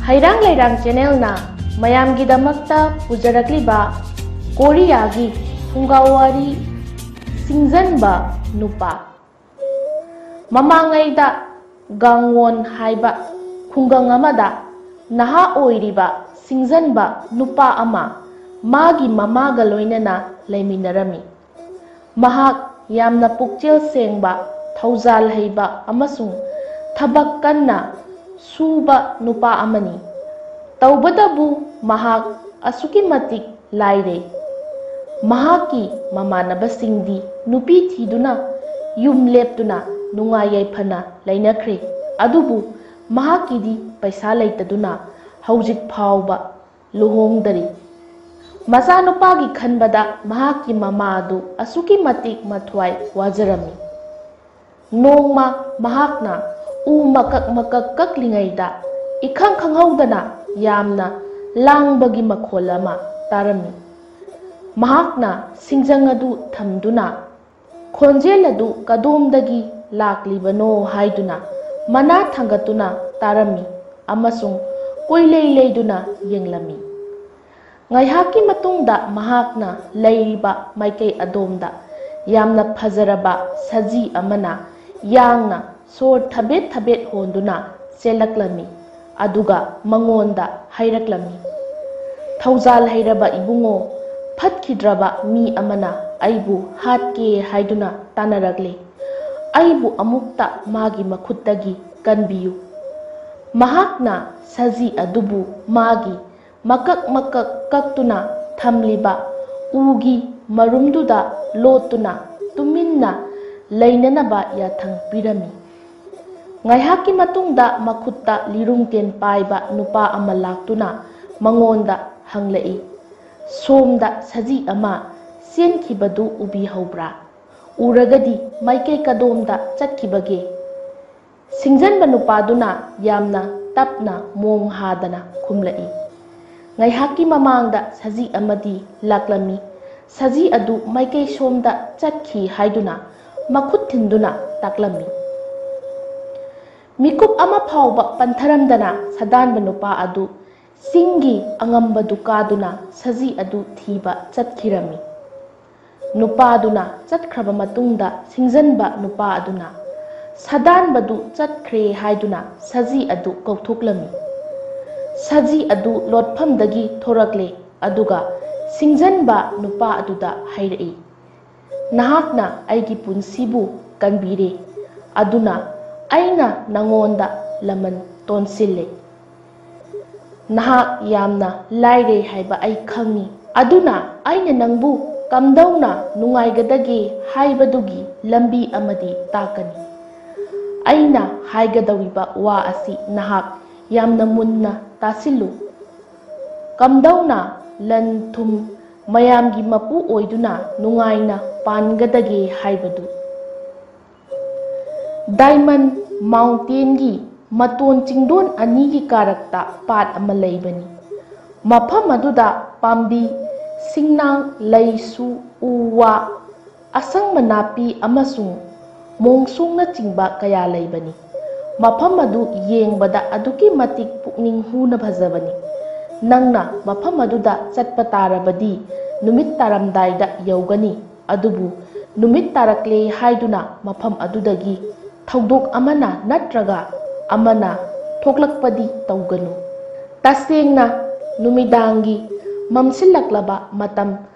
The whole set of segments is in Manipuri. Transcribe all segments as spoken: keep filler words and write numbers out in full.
ꯍꯩꯔꯥꯡ ꯂꯩꯔꯥꯡ ꯆꯦꯅꯦꯜꯅ ꯃꯌꯥꯝꯒꯤꯗꯃꯛꯇ ꯄꯨꯖꯔꯛꯂꯤꯕ ꯀꯣꯔꯤꯌꯥꯒꯤ ꯐꯨꯡꯒꯥꯋꯥꯔꯤ, ꯁꯤꯡꯖꯟꯕ ꯅꯨꯄꯥ꯫ ꯃꯃꯥꯡꯉꯩꯗ ꯒꯥꯡꯋꯣꯟ ꯍꯥꯏꯕ ꯈꯨꯡꯒꯪ ꯑꯃꯗ ꯅꯍꯥ ꯑꯣꯏꯔꯤꯕ ꯁꯤꯡꯖꯟꯕ ꯅꯨꯄꯥ ꯑꯃ ꯃꯥꯒꯤ ꯃꯃꯥꯒ ꯂꯣꯏꯅꯅ ꯂꯩꯃꯤꯟꯅꯔꯝꯃꯤ꯫ ꯃꯍꯥꯛ ꯌꯥꯝꯅ ꯄꯨꯛꯆꯦꯜ ꯁꯦꯡꯕ, ꯊꯧꯖꯥꯜ ꯍꯩꯕ ꯑꯃꯁꯨꯡ ꯊꯕꯛ ꯀꯟꯅ ꯁꯨꯕ ꯅꯨꯄꯥ ꯑꯃꯅꯤ꯫ ꯇꯧꯕꯇꯕꯨ ꯃꯍꯥꯛ ꯑꯁꯨꯛꯀꯤ ꯃꯇꯤꯛ ꯂꯥꯏꯔꯩ꯫ ꯃꯍꯥꯛꯀꯤ ꯃꯃꯥꯟꯅꯕꯁꯤꯡꯗꯤ ꯅꯨꯄꯤ ꯊꯤꯗꯨꯅ ꯌꯨꯝ ꯂꯦꯞꯇꯨꯅ ꯅꯨꯡꯉꯥꯏ ꯌꯥꯏꯐꯅ ꯂꯩꯅꯈ꯭ꯔꯦ꯫ ꯑꯗꯨꯕꯨ ꯃꯍꯥꯛꯀꯤꯗꯤ ꯄꯩꯁꯥ ꯂꯩꯇꯗꯨꯅ ꯍꯧꯖꯤꯛ ꯐꯥꯎꯕ ꯂꯨꯍꯣꯡꯗꯔꯤ꯫ ꯃꯆꯥꯅꯨꯄꯥꯒꯤ ꯈꯟꯕꯗ ꯃꯍꯥꯛꯀꯤ ꯃꯃꯥ ꯑꯗꯨ ꯑꯁꯨꯛꯀꯤ ꯃꯇꯤꯛ ꯃꯊ꯭ꯋꯥꯏ ꯋꯥꯖꯔꯝꯃꯤ꯫ ꯅꯣꯡꯃ ꯃꯍꯥꯛꯅ ꯎ ꯃꯀꯛ ꯃꯀꯛ ꯀꯛꯂꯤꯉꯩꯗ ꯏꯈꯪ ꯈꯪꯍꯧꯗꯅ ꯌꯥꯝꯅ ꯂꯥꯡꯕꯒꯤ ꯃꯈꯣꯜ ꯑꯃ ꯇꯥꯔꯝꯃꯤ꯫ ꯃꯍꯥꯛꯅ ꯁꯤꯡꯖꯪ ꯑꯗꯨ ꯊꯝꯗꯨꯅ ꯈꯣꯟꯖꯦꯜ ꯑꯗꯨ ꯀꯗꯣꯝꯗꯒꯤ ꯂꯥꯛꯂꯤꯕꯅꯣ ꯍꯥꯏꯗꯨꯅ ꯃꯅꯥ ꯊꯥꯡꯒꯠꯇꯨꯅ ꯇꯥꯔꯝꯃꯤ ꯑꯃꯁꯨꯡ ꯀꯣꯏꯂꯩ ꯂꯩꯗꯨꯅ ꯌꯦꯡꯂꯝꯃꯤ꯫ ꯉꯥꯏꯍꯥꯛꯀꯤ ꯃꯇꯨꯡꯗ ꯃꯍꯥꯛꯅ ꯂꯩꯔꯤꯕ ꯃꯥꯏꯀꯩ ꯑꯗꯣꯝꯗ ꯌꯥꯝꯅ ꯐꯖꯔꯕ ꯁꯖꯤ ꯑꯃꯅ ꯌꯥꯡꯅ ꯁꯣꯔ ꯊꯕꯦꯠ ꯊꯕꯦꯠ ꯍꯣꯟꯗꯨꯅ ꯆꯦꯜꯂꯛꯂꯝꯃꯤ꯫ ꯑꯗꯨꯒ ꯃꯉꯣꯟꯗ ꯍꯥꯏꯔꯛꯂꯝꯃꯤ, "ꯊꯧꯖꯥꯜ ꯍꯩꯔꯕ ꯏꯕꯨꯡꯉꯣ, ꯐꯠꯈꯤꯗ꯭ꯔꯕ ꯃꯤ ꯑꯃꯅ ꯑꯩꯕꯨ ꯍꯥꯠꯀꯦ ꯍꯥꯏꯗꯨꯅ ꯇꯥꯟꯅꯔꯛꯂꯦ꯫ ꯑꯩꯕꯨ ꯑꯃꯨꯛꯇ ꯃꯥꯒꯤ ꯃꯈꯨꯠꯇꯒꯤ ꯀꯟꯕꯤꯌꯨ꯫" ꯃꯍꯥꯛꯅ ꯁꯖꯤ ꯑꯗꯨꯕꯨ ꯃꯥꯒꯤ ꯃꯀꯛ ꯃꯀꯛ ꯀꯛꯇꯨꯅ ꯊꯝꯂꯤꯕ ꯎꯒꯤ ꯃꯔꯨꯝꯗꯨꯗ ꯂꯣꯠꯇꯨꯅ ꯇꯨꯃꯤꯟꯅ ꯂꯩꯅꯅꯕ ꯌꯥꯊꯪ ꯄꯤꯔꯝꯃꯤ꯫ ꯉꯥꯏꯍꯥꯛꯀꯤ ꯃꯇꯨꯡꯗ ꯃꯈꯨꯠꯇ ꯂꯤꯔꯨꯡꯇꯦꯟ ꯄꯥꯏꯕ ꯅꯨꯄꯥ ꯑꯃ ꯂꯥꯛꯇꯨꯅ ꯃꯉꯣꯟꯗ ꯍꯪꯂꯛꯏ, "ꯁꯣꯝꯗ ꯁꯖꯤ ꯑꯃ ꯆꯦꯟꯈꯤꯕꯗꯨ ꯎꯕꯤꯍꯧꯕ꯭ꯔꯥ? ꯎꯔꯒꯗꯤ ꯃꯥꯏꯀꯩ ꯀꯗꯣꯝꯗ ꯆꯠꯈꯤꯕꯒꯦ?" ꯁꯤꯡꯖꯟꯕ ꯅꯨꯄꯥꯗꯨꯅ ꯌꯥꯝꯅ ꯇꯞꯅ ꯃꯣꯡ ꯍꯥꯗꯅ ꯈꯨꯝꯂꯛꯏ, "ꯉꯥꯏꯍꯥꯛꯀꯤ ꯃꯃꯥꯡꯗ ꯁꯖꯤ ꯑꯃꯗꯤ ꯂꯥꯛꯂꯝꯃꯤ꯫ ꯁꯖꯤ ꯑꯗꯨ ꯃꯥꯏꯀꯩ ꯁꯣꯝꯗ ꯆꯠꯈꯤ" ꯍꯥꯏꯗꯨꯅ ꯃꯈꯨꯠ ꯊꯤꯟꯗꯨꯅ ꯇꯥꯛꯂꯝꯃꯤ꯫ ꯃꯤꯀꯨꯞ ꯑꯃ ꯐꯥꯎꯕ ꯄꯟꯊꯔꯝꯗꯅ ꯁꯥꯗꯥꯟꯕ ꯅꯨꯄꯥ ꯑꯗꯨ ꯆꯤꯡꯒꯤ ꯑꯉꯝꯕꯗꯨ ꯀꯥꯗꯨꯅ ꯁꯖꯤ ꯑꯗꯨ ꯊꯤꯕ ꯆꯠꯈꯤꯔꯝꯃꯤ꯫ ꯅꯨꯄꯥꯗꯨꯅ ꯆꯠꯈ꯭ꯔꯕ ꯃꯇꯨꯡꯗ ꯁꯤꯡꯖꯟꯕ ꯅꯨꯄꯥ ꯑꯗꯨꯅ ꯁꯥꯗꯥꯟꯕꯗꯨ ꯆꯠꯈ꯭ꯔꯦ ꯍꯥꯏꯗꯨꯅ ꯁꯖꯤ ꯑꯗꯨ ꯀꯧꯊꯣꯛꯂꯝꯃꯤ꯫ ꯁꯖꯤ ꯑꯗꯨ ꯂꯣꯠꯐꯝꯗꯒꯤ ꯊꯣꯔꯛꯂꯦ, ꯑꯗꯨꯒ ꯁꯤꯡꯖꯟꯕ ꯅꯨꯄꯥ ꯑꯗꯨꯗ ꯍꯥꯏꯔꯛꯏ, "ꯅꯍꯥꯛꯅ ꯑꯩꯒꯤ ꯄꯨꯟꯁꯤꯕꯨ ꯀꯟꯕꯤꯔꯦ, ꯑꯗꯨꯅ ꯑꯩꯅ ꯅꯉꯣꯟꯗ ꯂꯃꯟ ꯇꯣꯟꯁꯤꯜꯂꯦ꯫ ꯅꯍꯥꯛ ꯌꯥꯝꯅ ꯂꯥꯏꯔꯦ ꯍꯥꯏꯕ ꯑꯩ ꯈꯪꯏ, ꯑꯗꯨꯅ ꯑꯩꯅ ꯅꯪꯕꯨ ꯀꯝꯗꯧꯅ ꯅꯨꯡꯉꯥꯏꯒꯗꯒꯦ ꯍꯥꯏꯕꯗꯨꯒꯤ ꯂꯝꯕꯤ ꯑꯃꯗꯤ ꯇꯥꯛꯀꯅꯤ꯫ ꯑꯩꯅ ꯍꯥꯏꯒꯗꯧꯔꯤꯕ ꯋꯥ ꯑꯁꯤ ꯅꯍꯥꯛ ꯌꯥꯝꯅ ꯃꯨꯟꯅ ꯇꯥꯁꯤꯜꯂꯨ꯫ ꯀꯝꯗꯧꯅ ꯂꯟ ꯊꯨꯝ ꯃꯌꯥꯝꯒꯤ ꯃꯄꯨ ꯑꯣꯏꯗꯨꯅ ꯅꯨꯡꯉꯥꯏꯅ ꯄꯥꯟꯒꯗꯒꯦ ꯍꯥꯏꯕꯗꯨ꯫ ꯗꯥꯏꯃꯟ ꯃꯥꯎꯟꯇꯦꯟꯒꯤ ꯃꯇꯣꯟ ꯆꯤꯡꯗꯣꯟ ꯑꯅꯤꯒꯤ ꯀꯥꯔꯛꯇ ꯄꯥꯠ ꯑꯃ ꯂꯩꯕꯅꯤ꯫ ꯃꯐꯝ ꯑꯗꯨꯗ ꯄꯥꯝꯕꯤ, ꯁꯤꯡꯅꯥꯡ, ꯂꯩꯁꯨ, ꯎ ꯋꯥ, ꯑꯁꯪꯕ ꯅꯥꯄꯤ ꯑꯃꯁꯨꯡ ꯃꯣꯡꯁꯣꯡꯅꯆꯤꯡꯕ ꯀꯌꯥ ꯂꯩꯕꯅꯤ꯫ ꯃꯐꯝ ꯑꯗꯨ ꯌꯦꯡꯕꯗ ꯑꯗꯨꯛꯀꯤ ꯃꯇꯤꯛ ꯄꯨꯛꯅꯤꯡ ꯍꯨꯅ ꯐꯖꯕꯅꯤ꯫ ꯅꯪꯅ ꯃꯐꯝ ꯑꯗꯨꯗ ꯆꯠꯄ ꯇꯥꯔꯕꯗꯤ ꯅꯨꯃꯤꯠ ꯇꯥꯔꯝꯗꯥꯏꯗ ꯌꯧꯒꯅꯤ꯫ ꯑꯗꯨꯕꯨ ꯅꯨꯃꯤꯠ ꯇꯥꯔꯛꯂꯦ ꯍꯥꯏꯗꯨꯅ ꯃꯐꯝ ꯑꯗꯨꯗꯒꯤ ꯊꯧꯗꯣꯛ ꯑꯃꯅ ꯅꯠꯇ꯭ꯔꯒ ꯑꯃꯅ ꯊꯣꯛꯂꯛꯄꯗꯤ ꯇꯧꯒꯅꯨ꯫ ꯇꯁꯦꯡꯅ ꯅꯨꯃꯤꯗꯥꯡꯒꯤ ꯃꯝꯁꯤꯜꯂꯛꯂꯕ ꯃꯇꯝ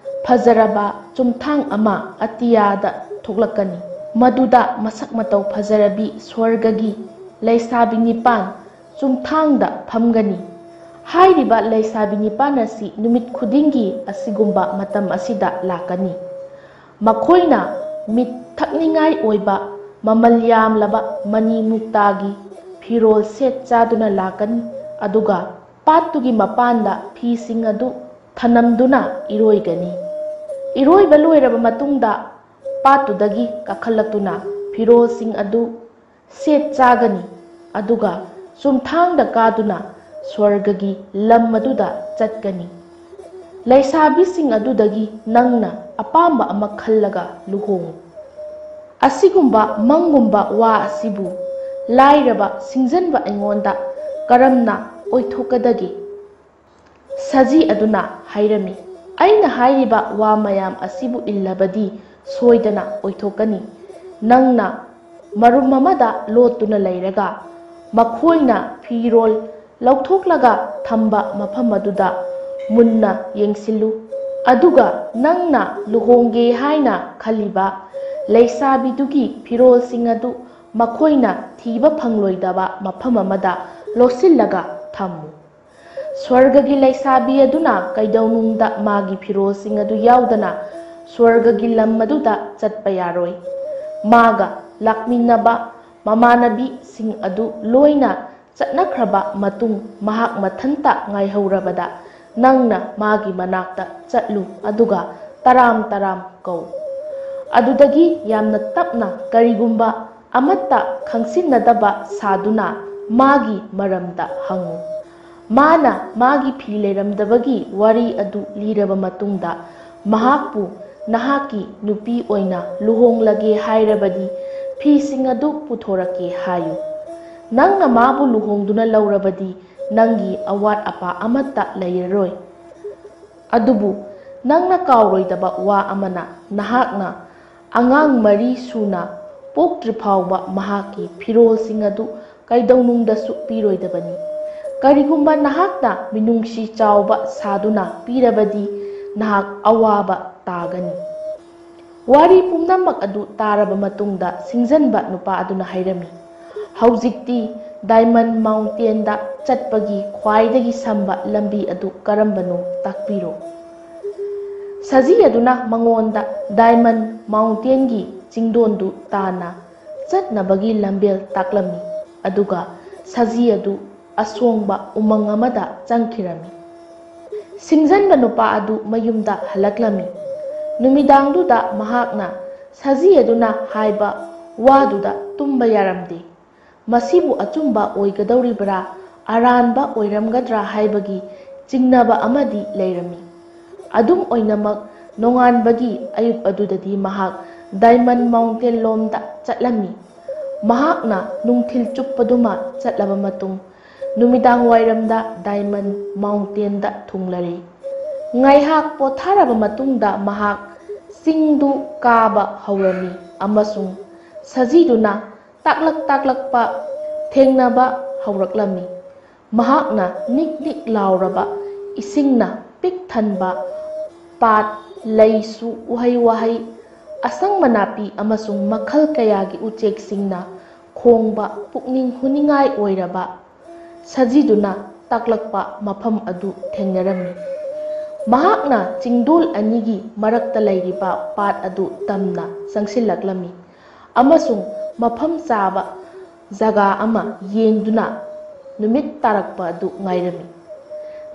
ꯐꯖꯔꯕ ꯆꯨꯝꯊꯥꯡ ꯑꯃ ꯑꯇꯤꯌꯥꯗ ꯊꯣꯛꯂꯛꯀꯅꯤ꯫ ꯃꯗꯨꯗ ꯃꯁꯛ ꯃꯇꯧ ꯐꯖꯔꯕꯤ ꯁ꯭ꯋꯔꯒꯒꯤ ꯂꯩꯁꯥꯕꯤ ꯅꯤꯄꯥꯟ ꯆꯨꯝꯊꯥꯡꯗ ꯐꯝꯒꯅꯤ꯫ ꯍꯥꯏꯔꯤꯕ ꯂꯩꯁꯥꯕꯤ ꯅꯤꯄꯥꯟ ꯑꯁꯤ ꯅꯨꯃꯤꯠ ꯈꯨꯗꯤꯡꯒꯤ ꯑꯁꯤꯒꯨꯝꯕ ꯃꯇꯝ ꯑꯁꯤꯗ ꯂꯥꯛꯀꯅꯤ꯫ ꯃꯈꯣꯏꯅ ꯃꯤꯠ ꯊꯛꯅꯤꯡꯉꯥꯏ ꯑꯣꯏꯕ ꯃꯃꯜ ꯌꯥꯝꯂꯕ ꯃꯅꯤ ꯃꯨꯛꯇꯥꯒꯤ ꯐꯤꯔꯣꯜ ꯁꯦꯠ ꯆꯥꯗꯨꯅ ꯂꯥꯛꯀꯅꯤ, ꯑꯗꯨꯒ ꯄꯥꯠꯇꯨꯒꯤ ꯃꯄꯥꯟꯗ ꯐꯤꯁꯤꯡ ꯑꯗꯨ ꯊꯅꯝꯗꯨꯅ ꯏꯔꯣꯏꯒꯅꯤ꯫ ꯏꯔꯣꯏꯕ ꯂꯣꯏꯔꯕ ꯃꯇꯨꯡꯗ ꯄꯥꯠꯇꯨꯗꯒꯤ ꯀꯥꯈꯠꯂꯛꯇꯨꯅ ꯐꯤꯔꯣꯜꯁꯤꯡ ꯑꯗꯨ ꯁꯦꯠ ꯆꯥꯒꯅꯤ, ꯑꯗꯨꯒ ꯆꯨꯝꯊꯥꯡꯗ ꯀꯥꯗꯨꯅ ꯁ꯭ꯋꯔꯒꯒꯤ ꯂꯝ ꯑꯗꯨꯗ ꯆꯠꯀꯅꯤ꯫ ꯂꯩꯁꯥꯕꯤꯁꯤꯡ ꯑꯗꯨꯗꯒꯤ ꯅꯪꯅ ꯑꯄꯥꯝꯕ ꯑꯃ ꯈꯜꯂꯒ ꯂꯨꯍꯣꯡꯉꯨ꯫ ꯑꯁꯤꯒꯨꯝꯕ ꯃꯪꯒꯨꯝꯕ ꯋꯥ ꯑꯁꯤꯕꯨ ꯂꯥꯏꯔꯕ ꯁꯤꯡꯖꯟꯕ ꯑꯩꯉꯣꯟꯗ ꯀꯔꯝꯅ ꯑꯣꯏꯊꯣꯛꯀꯗꯒꯦ? ꯁꯖꯤ ꯑꯗꯨꯅ ꯍꯥꯏꯔꯝꯃꯤ, "ꯑꯩꯅ ꯍꯥꯏꯔꯤꯕ ꯋꯥ ꯃꯌꯥꯝ ꯑꯁꯤꯕꯨ ꯏꯜꯂꯕꯗꯤ ꯁꯣꯏꯗꯅ ꯑꯣꯏꯊꯣꯛꯀꯅꯤ꯫ ꯅꯪꯅ ꯃꯔꯨꯝ ꯑꯃꯗ ꯂꯣꯠꯇꯨꯅ ꯂꯩꯔꯒ ꯃꯈꯣꯏꯅ ꯐꯤꯔꯣꯜ ꯂꯧꯊꯣꯛꯂꯒ ꯊꯝꯕ ꯃꯐꯝ ꯑꯗꯨꯗ ꯃꯨꯟꯅ ꯌꯦꯡꯁꯤꯜꯂꯨ꯫ ꯑꯗꯨꯒ ꯅꯪꯅ ꯂꯨꯍꯣꯡꯒꯦ ꯍꯥꯏꯅ ꯈꯜꯂꯤꯕ ꯂꯩꯁꯥꯕꯤꯗꯨꯒꯤ ꯐꯤꯔꯣꯜꯁꯤꯡ ꯑꯗꯨ ꯃꯈꯣꯏꯅ ꯊꯤꯕ ꯐꯪꯂꯣꯏꯗꯕ ꯃꯐꯝ ꯑꯃꯗ ꯂꯣꯠꯁꯤꯜꯂꯒ ꯊꯝꯃꯨ꯫ ꯁ꯭ꯋꯔꯒꯒꯤ ꯂꯩꯁꯥꯕꯤ ꯑꯗꯨꯅ ꯀꯩꯗꯧꯅꯨꯡꯗ ꯃꯥꯒꯤ ꯐꯤꯔꯣꯜꯁꯤꯡ ꯑꯗꯨ ꯌꯥꯎꯗꯅ ꯁ꯭ꯋꯔꯒꯒꯤ ꯂꯝ ꯑꯗꯨꯗ ꯆꯠꯄ ꯌꯥꯔꯣꯏ꯫ ꯃꯥꯒ ꯂꯥꯛꯃꯤꯟꯅꯕ ꯃꯃꯥꯟꯅꯕꯤꯁꯤꯡ ꯑꯗꯨ ꯂꯣꯏꯅ ꯆꯠꯅꯈ꯭ꯔꯕ ꯃꯇꯨꯡ, ꯃꯍꯥꯛ ꯃꯊꯟꯇ ꯉꯥꯏꯍꯧꯔꯕꯗ ꯅꯪꯅ ꯃꯥꯒꯤ ꯃꯅꯥꯛꯇ ꯆꯠꯂꯨ, ꯑꯗꯨꯒ ꯇꯔꯥꯝ ꯇꯔꯥꯝ ꯀꯧ꯫ ꯑꯗꯨꯗꯒꯤ ꯌꯥꯝꯅ ꯇꯞꯅ, ꯀꯔꯤꯒꯨꯝꯕ ꯑꯃꯠꯇ ꯈꯪꯁꯤꯟꯅꯗꯕ ꯁꯥꯗꯨꯅ ꯃꯥꯒꯤ ꯃꯔꯝꯗ ꯍꯪꯉꯨ꯫ ꯃꯥꯅ ꯃꯥꯒꯤ ꯐꯤ ꯂꯩꯔꯝꯗꯕꯒꯤ ꯋꯥꯔꯤ ꯑꯗꯨ ꯂꯤꯔꯕ ꯃꯇꯨꯡꯗ, ꯃꯍꯥꯛꯄꯨ ꯅꯍꯥꯛꯀꯤ ꯅꯨꯄꯤ ꯑꯣꯏꯅ ꯂꯨꯍꯣꯡꯂꯒꯦ ꯍꯥꯏꯔꯕꯗꯤ ꯐꯤꯁꯤꯡ ꯑꯗꯨ ꯄꯨꯊꯣꯔꯛꯀꯦ ꯍꯥꯏꯌꯨ꯫ ꯅꯪꯅ ꯃꯥꯕꯨ ꯂꯨꯍꯣꯡꯗꯨꯅ ꯂꯧꯔꯕꯗꯤ ꯅꯪꯒꯤ ꯑꯋꯥꯠ ꯑꯄꯥ ꯑꯃꯠꯇ ꯂꯩꯔꯔꯣꯏ꯫ ꯑꯗꯨꯕꯨ ꯅꯪꯅ ꯀꯥꯎꯔꯣꯏꯗꯕ ꯋꯥ ꯑꯃꯅ, ꯅꯍꯥꯛꯅ ꯑꯉꯥꯡ ꯃꯔꯤ ꯁꯨꯅ ꯄꯣꯛꯇ꯭ꯔꯤ ꯐꯥꯎꯕ ꯃꯍꯥꯛꯀꯤ ꯐꯤꯔꯣꯜꯁꯤꯡ ꯑꯗꯨ ꯀꯩꯗꯧꯅꯨꯡꯗꯁꯨ ꯄꯤꯔꯣꯏꯗꯕꯅꯤ꯫ ꯀꯔꯤꯒꯨꯝꯕ ꯅꯍꯥꯛꯅ ꯃꯤꯅꯨꯡꯁꯤ ꯆꯥꯎꯕ ꯁꯥꯗꯨꯅ ꯄꯤꯔꯕꯗꯤ ꯅꯍꯥꯛ ꯑꯋꯥꯕ ꯇꯥꯒꯅꯤ꯫" ꯋꯥꯔꯤ ꯄꯨꯝꯅꯃꯛ ꯑꯗꯨ ꯇꯥꯔꯕ ꯃꯇꯨꯡꯗ ꯁꯤꯡꯖꯟꯕ ꯅꯨꯄꯥ ꯑꯗꯨꯅ ꯍꯥꯏꯔꯝꯃꯤ, "ꯍꯧꯖꯤꯛꯇꯤ ꯗꯥꯏꯃꯟ ꯃꯥꯎꯟꯇꯦꯟꯗ ꯆꯠꯄꯒꯤ ꯈ꯭ꯋꯥꯏꯗꯒꯤ ꯁꯝꯕ ꯂꯝꯕꯤ ꯑꯗꯨ ꯀꯔꯝꯕꯅꯣ ꯇꯥꯛꯄꯤꯔꯣ꯫" ꯁꯖꯤ ꯑꯗꯨꯅ ꯃꯉꯣꯟꯗ ꯗꯥꯏꯃꯟ ꯃꯥꯎꯟꯇꯦꯟꯒꯤ ꯆꯤꯡꯗꯣꯟꯗꯨ ꯇꯥꯟꯅ ꯆꯠꯅꯕꯒꯤ ꯂꯝꯕꯦꯜ ꯇꯥꯛꯂꯝꯃꯤ, ꯑꯗꯨꯒ ꯁꯖꯤ ꯑꯗꯨ ꯑꯁꯣꯡꯕ ꯎꯃꯪ ꯑꯃꯗ ꯆꯪꯈꯤꯔꯝꯃꯤ꯫ ꯁꯤꯡꯖꯟꯕ ꯅꯨꯄꯥ ꯑꯗꯨ ꯃꯌꯨꯝꯗ ꯍꯜꯂꯛꯂꯝꯃꯤ꯫ ꯅꯨꯃꯤꯗꯥꯡꯗꯨꯗ ꯃꯍꯥꯛꯅ ꯁꯖꯤ ꯑꯗꯨꯅ ꯍꯥꯏꯕ ꯋꯥꯗꯨꯗ ꯇꯨꯝꯕ ꯌꯥꯔꯝꯗꯦ꯫ ꯃꯁꯤꯕꯨ ꯑꯆꯨꯝꯕ ꯑꯣꯏꯒꯗꯧꯔꯤꯕ꯭ꯔꯥ, ꯑꯔꯥꯟꯕ ꯑꯣꯏꯔꯝꯒꯗ꯭ꯔꯥ ꯍꯥꯏꯕꯒꯤ ꯆꯤꯡꯅꯕ ꯑꯃꯗꯤ ꯂꯩꯔꯝꯃꯤ꯫ ꯑꯗꯨꯝ ꯑꯣꯏꯅꯃꯛ, ꯅꯣꯡꯉꯥꯟꯕꯒꯤ ꯑꯌꯨꯛ ꯑꯗꯨꯗꯗꯤ ꯃꯍꯥꯛ ꯗꯥꯏꯃꯟ ꯃꯥꯎꯟꯇꯦꯟ ꯂꯣꯝꯗ ꯆꯠꯂꯝꯃꯤ꯫ ꯃꯍꯥꯛꯅ ꯅꯨꯡꯊꯤꯜ ꯆꯨꯞꯄꯗꯨꯃ ꯆꯠꯂꯕ ꯃꯇꯨꯡ, ꯅꯨꯃꯤꯗꯥꯡ ꯋꯥꯏꯔꯝꯗ ꯗꯥꯏꯃꯟ ꯃꯥꯎꯟꯇꯦꯟꯗ ꯊꯨꯡꯂꯔꯦ꯫ ꯉꯥꯏꯍꯥꯛ ꯄꯣꯊꯥꯔꯕ ꯃꯇꯨꯡꯗ ꯃꯍꯥꯛ ꯆꯤꯡꯗꯨ ꯀꯥꯕ ꯍꯧꯔꯝꯃꯤ ꯑꯃꯁꯨꯡ ꯁꯖꯤꯗꯨꯅ ꯇꯥꯛꯂꯛ ꯇꯥꯛꯂꯛꯄ ꯊꯦꯡꯅꯕ ꯍꯧꯔꯛꯂꯝꯃꯤ꯫ ꯃꯍꯥꯛꯅ ꯅꯤꯛ ꯅꯤꯛ ꯂꯥꯎꯔꯕ ꯏꯁꯤꯡꯅ ꯄꯤꯛ ꯊꯟꯕ ꯄꯥꯠ, ꯂꯩꯁꯨ, ꯎꯍꯩ ꯋꯥꯍꯩ, ꯑꯁꯪꯕ ꯅꯥꯄꯤ ꯑꯃꯁꯨꯡ ꯃꯈꯜ ꯀꯌꯥꯒꯤ ꯎꯆꯦꯛꯁꯤꯡꯅ ꯈꯣꯡꯕ ꯄꯨꯛꯅꯤꯡ ꯍꯨꯅꯤꯡꯉꯥꯏ ꯑꯣꯏꯔꯕ ꯁꯖꯤꯗꯨꯅ ꯇꯥꯛꯂꯛꯄ ꯃꯐꯝ ꯑꯗꯨ ꯊꯦꯡꯅꯔꯝꯃꯤ꯫ ꯃꯍꯥꯛꯅ ꯆꯤꯡꯗꯣꯜ ꯑꯅꯤꯒꯤ ꯃꯔꯛꯇ ꯂꯩꯔꯤꯕ ꯄꯥꯠ ꯑꯗꯨ ꯇꯝꯅ ꯆꯪꯁꯤꯜꯂꯛꯂꯝꯃꯤ ꯑꯃꯁꯨꯡ ꯃꯐꯝ ꯆꯥꯕ ꯖꯒꯥ ꯑꯃ ꯌꯦꯡꯗꯨꯅ ꯅꯨꯃꯤꯠ ꯇꯥꯔꯛꯄ ꯑꯗꯨ ꯉꯥꯏꯔꯝꯃꯤ꯫